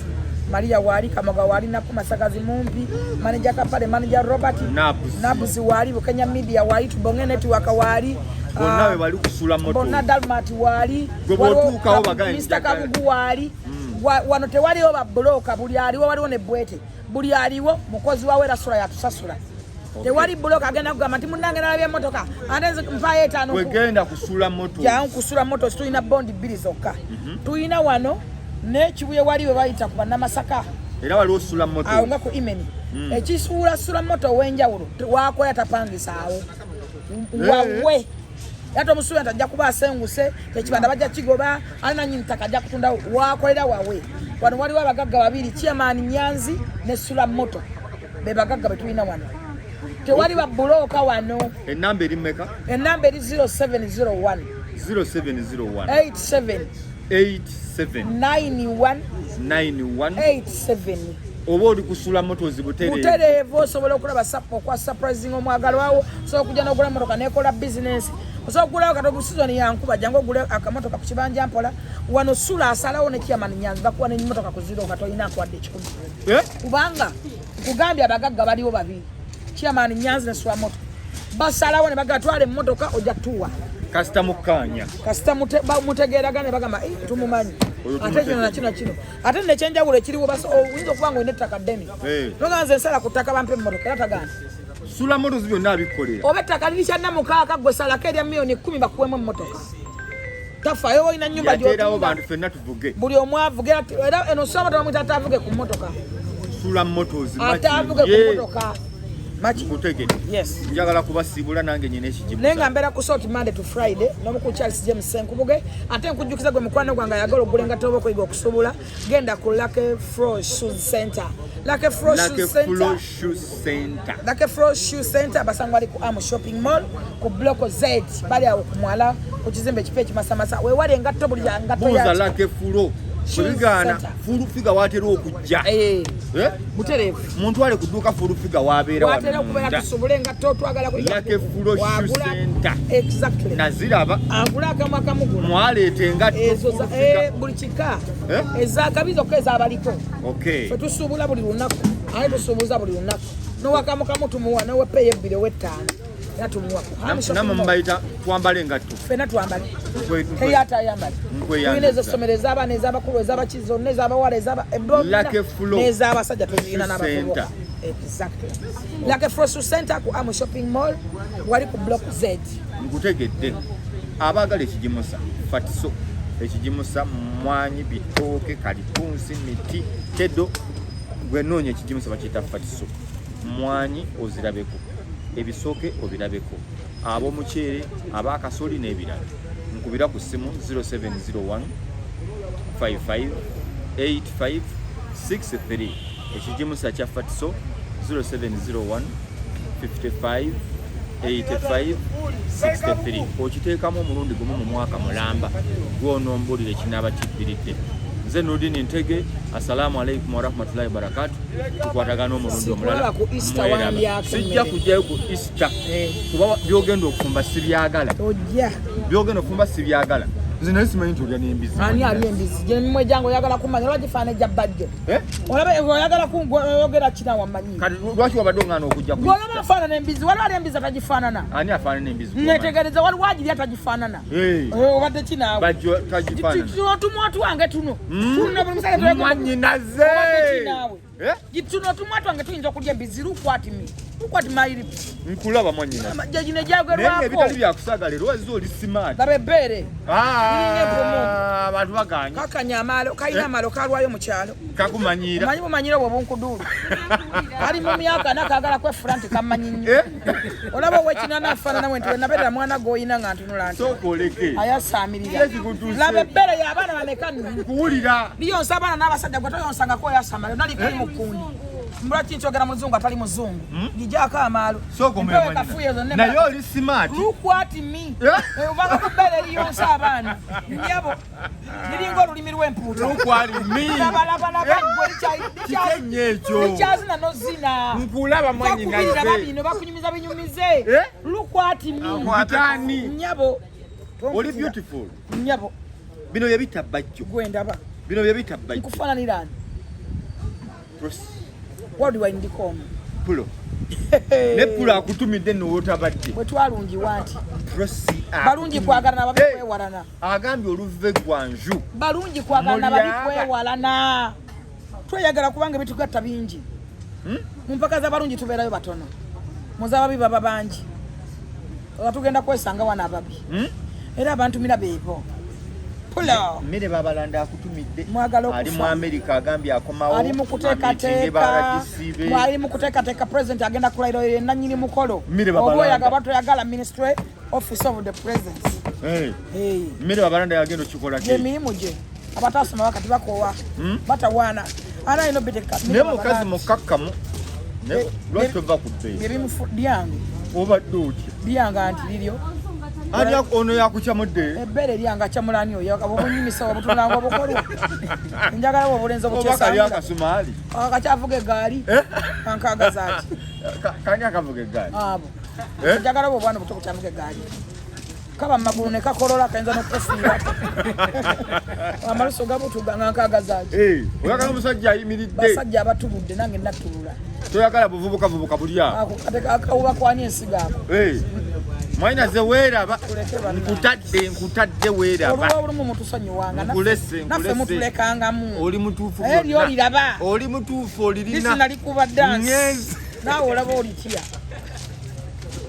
Maria waali, Kamoga waali, Naku Masagazi mumpi, Manager Kapale, Manager Robert, Nabuzi. Nabuzi waali, Bukenya Media waali, Tubonge Network waali, Bonna be bali kusula moto. Bonna Dalmat waali, Gwe waliwo bw'otuukawo bagambe Mr. njagala. Kabugu waali. Wano tewaliwo ba broker, buli aliwo waliwo ne Bwete. Buli aliwo mukozi wawe era Sula yatusasula. Tewali broker agenda kugamba nti munnange nalabye emmotoka, ate nze mpaayo etaano ku- Wegenda kusula moto. Jangu kusula moto, tulina bondi bbiri zokka. Tulina wano n'ekibuye wali we bayita ku bannamasaka. Era waliwo sula moto. Awo nga ku Imeni. Ekisuula sula moto ow'enjawulo, wakola tapangisaawo. Wawe. Era tomusuubira nti ajja kuba asenguse, ekibanda bajja kigoba, ali nannyini ttaka ajja kutundawo, wakolera wawe. Wano waliwo abagagga babiri, Chairman Nyanzi ne Sula Moto. Be bagagga be tulina wano. Tewali ba bulooka wano. Ennamba eri mmeka? Ennamba eri 0701. 0701. 87. 87. 91. 91. 87. Oba oli kusula moto zibutereevu. Butereevu, osobola okulaba okwa surprising omwagalwawo, osobola okujja n'ogula emmotoka n'ekola business. Osobola okugulawo kati season ya nkuba, jangu ogule akamotoka ku kibanja mpola. Wano Sula asalawo ne Chairman Nyanzi bakuwa n'emmotoka ku zero nga tolina akwadde ekikumi. Kubanga nkugambye abagagga baliwo babiri, Chairman Nyanzi ne Sula Moto. Basalawo ne bagamba twala emmotoka ojja tuwa. Kasita mukkaanya. Kasita mutegeeragana ne bagamba, tumumanyi. Oyo Ate tumutegeera. kino na kino kino. Ate nno ekyenjawulo ekiriwo, oyinza okuba ng'olina ettaka ddene. Nogamba nze nsala ku ttaka bampe emmotoka, era tagaana. Sula Motors byonna abikolera. Oba ettaka liri kya nnamukaaka, ggwe salako erya miliyoni 10 bakuwemu emmotoka. Tafaayo olina nnyumba Yateerawo gy'otunda. bantu ffenna tuvuge. Buli omu avuge, era eno Sula Motors bamuyita ataavuge ku mmotoka. Sula Motors, Ataavuge ku Maki. mmotoka. Maki. Nkutegedde. Yes. Njagala kubasiibula nange nyina ekijibu. Naye nga mbeera ku Salt Monday to Friday n'omukulu Charles James Ssenkubuge. Ate nkujjukiza gwe mukwano gwange ayagala okugula engatto oba okuyiga okusuubula, genda ku Lucky Flow Shoes Center. Lucky Flow Lucky Shoes Center. Flow Shoes Center. Lucky Flow Shoes Center basangwa ali ku Amu Shopping Mall ku Block Z, bali awo ku mwala ku kizimbe ekipya ekimasamasa. Weewali engatto buli ya ngatto Buuza ya Lucky Flow. Shoes Bwebigaana, Center. Full Figure waatera okujja. Muntwale ku dduuka Full Figure waabeera wano Waatera okubeera munda. tusubule engatto, twagala kuyiga Lucky Flow Shoe Wagula Center. Exactly. Naziraba. Agula akamu akamugula. Mwaleeta engatto Ezo Full Figure. buli kika. Ez'akabi zokka ez'abaliko. Ffe tusuubula buli lunaku. Ate tusuubuza buli lunaku. N'owakamu kamu tumuwa, n'owepeeyo ebbiri ow'ettaano. Era tumuwa. Nammwe mubayita twambale engatto. Ffenna twambale. Teri atayambale. Nkweyanziza. Tulina ez'essomero, ez'abaana, ez'abakulu, ez'abaki zonna, ez'abawala, Lucky Flow n'ez'abasajja tuzirina Shoe n'abavubuka. Center. Exactly. Lucky Flow Shoe Center ku Amu Shopping Mall, wali ku Block Z. Nkutegedde. Abaagala ekigimusa, Fatiso. Ekigimusa, mmwanyi, bitooke, kalitunsi, miti, tedo. Gwe noonya ekigimusa bakiyita Fatiso. Mmwanyi ozirabeko, ebisooke obirabeko, ab'omuceere, ab'akasoli n'ebirala. Nkubira ku ssimu 0701 55 85 63. Ekigimusa kya Fatiso 0701 55 85 63. Okiteekamu omulundi gumu mu mwaka mulamba, gw'onoombuulira ekinaaba kiddiridde. Nze Nurdin Ntege, assalamu alaikum warahmatullahi wabarakatuh. Tukwatagana omulundi omulala. Sikulaba ku Easter Mweraba. wandyako Sijja emmere. kujjayo ku Easter. Kuba by'ogenda okufumba sibyagala. Ojja. By'ogenda okufumba sibyagala. Nze naye simanyi nti olya n'embizi. Ani alya embizi? Gye mimwe gyange oyagala kumanya, lwaki gifaanana egya Bajjo? Olaba oyagala oyogera kina wammanyi. Kati lwaki wabadde oŋŋaana okujja ku Gwe olaba Easter? afaanana embizi, waliwo alya embizi atagifaanana. Ani afaanana embizi? Neetegereza, waliwo agirya atagifaanana. Obadde ki naawe? Bajjo tagifaanana. Tuno otumwa twange tuno. Tuno buli musajja twegomba. Mwannyinaze. Obadde ki naawe? Tuno otumwa twange tuyinza okulya embizi, lukwatimi. Look at my lips. Nkulaba mwannyina. Gye gino egyagerwako. Naye ebitali byakusaaga leero wazze oli smart. Laba ebbeere. Ah, abantu baganye. Kakanya amaalo, kalina eh? amaalo kalwayo mu kyalo. Kakumanyiira. Omanyi bumanyiira obwo bunkuduulu. Kali mu myaka ana kaagala kwefula nti kammanyi nnyo. Eh? Olaba ow'ekinana afaanana we nti we nabeerera mwana gw'olina nga ntunula nti. Sooka oleke. Ayasaamirira. Laba ebbeere y'abaana bameka nno. Nkuwulira. Liyonsa abaana n'abasajja gwe toyonsangako oyasama yonna likuli mu kkundi. Lwaki nkyogera muzungu atali muzungu? Hmm? Ngigyako amaalo. Naye oli smart. Look at me. Eh? Eh, ovanga ku bbeere eriyonsa abaana. Nnyabo liringa olulimi lw'empuuta. Look at me. Labalabalaba eh? gwe Kikenye ekyo. Likyazina n'ozina. Nkulaba mwannyinaze. Bakubirira babino bakunyumiza binyumize. Look at me. Mpitaani. Nnyabo. Oli beautiful. Nnyabo. Bino bye bita bajjo. Gwe ndaba. Bino bye bita bajjo. Nkufaananira ani? Waliwa ndiko omu. Pulo. Ne pulo akutumidde nno w'otabadde. Bwe twalungiwa nti. Balungi kwagalana babi kwewalana. Agambye oluva eggwanju. Balungi kwagalana babi kwewalana. Tweyagala kubanga ebitugatta bingi. Hmm? Mu mpaka z'abalungi tubeerayo batono. Mu z'ababi baba bangi. Oba tugenda kwesanga wano ababi. Hmm? Era abantu mira beebo. Pulo. Mmere Babalanda akutumidde. Mwagala okufa. Ali mu Amerika agambye akomawo. Ali mu kuteekateeka. Ali mu kuteekateeka president agenda kulayira oyo nannyini mukolo. Oba oyagala batoyagala ministry office of the president. Hey. Hey. Mmere Babalanda yagenda okikola ki? Emirimu gye. Abatasoma bakati bakoowa. Hmm? Batawaana. Ana alina obiteeka. Naye mukazi mukkakkamu. Lwaki tova ku bbeeyi? Bye byange. Obadde otya? Byange anti liryo. Ani ono yakukyamudde? Ebbeere lyange akyamulani oyo obunyimisa obutunulanga obukolwa. Njagala obulenzi obukyesangula. Oba kali akasumaali? Akakyavuga eggaali. Eh? Kankagaza ati. Kani akavuga eggaali? Abo. Eh? Njagala obwo obwana obuto bukyavuga eggaali. Kaba mu magulu ne kakolola kayinza n'okukufiira. Amalusu gabutuga nga nkagaza ati. Eh, oyagala omusajja ayimiridde. Basajja abatuludde nange nattulula. Toyagala buvubuka vubuka buli awo. Ako kate akawuba kwani ensigo ako. Eh. Mwanyinaze weeraba. Nkutadde, nkutadde weeraba. Olwo olumu mutusonyiwanga. Nkulese, naffe mutulekangamu. Oli mutuufu byonna. Eri oliraba. Oli mutuufu olirina. Lisina likuba dance. Naawe olaba olitya.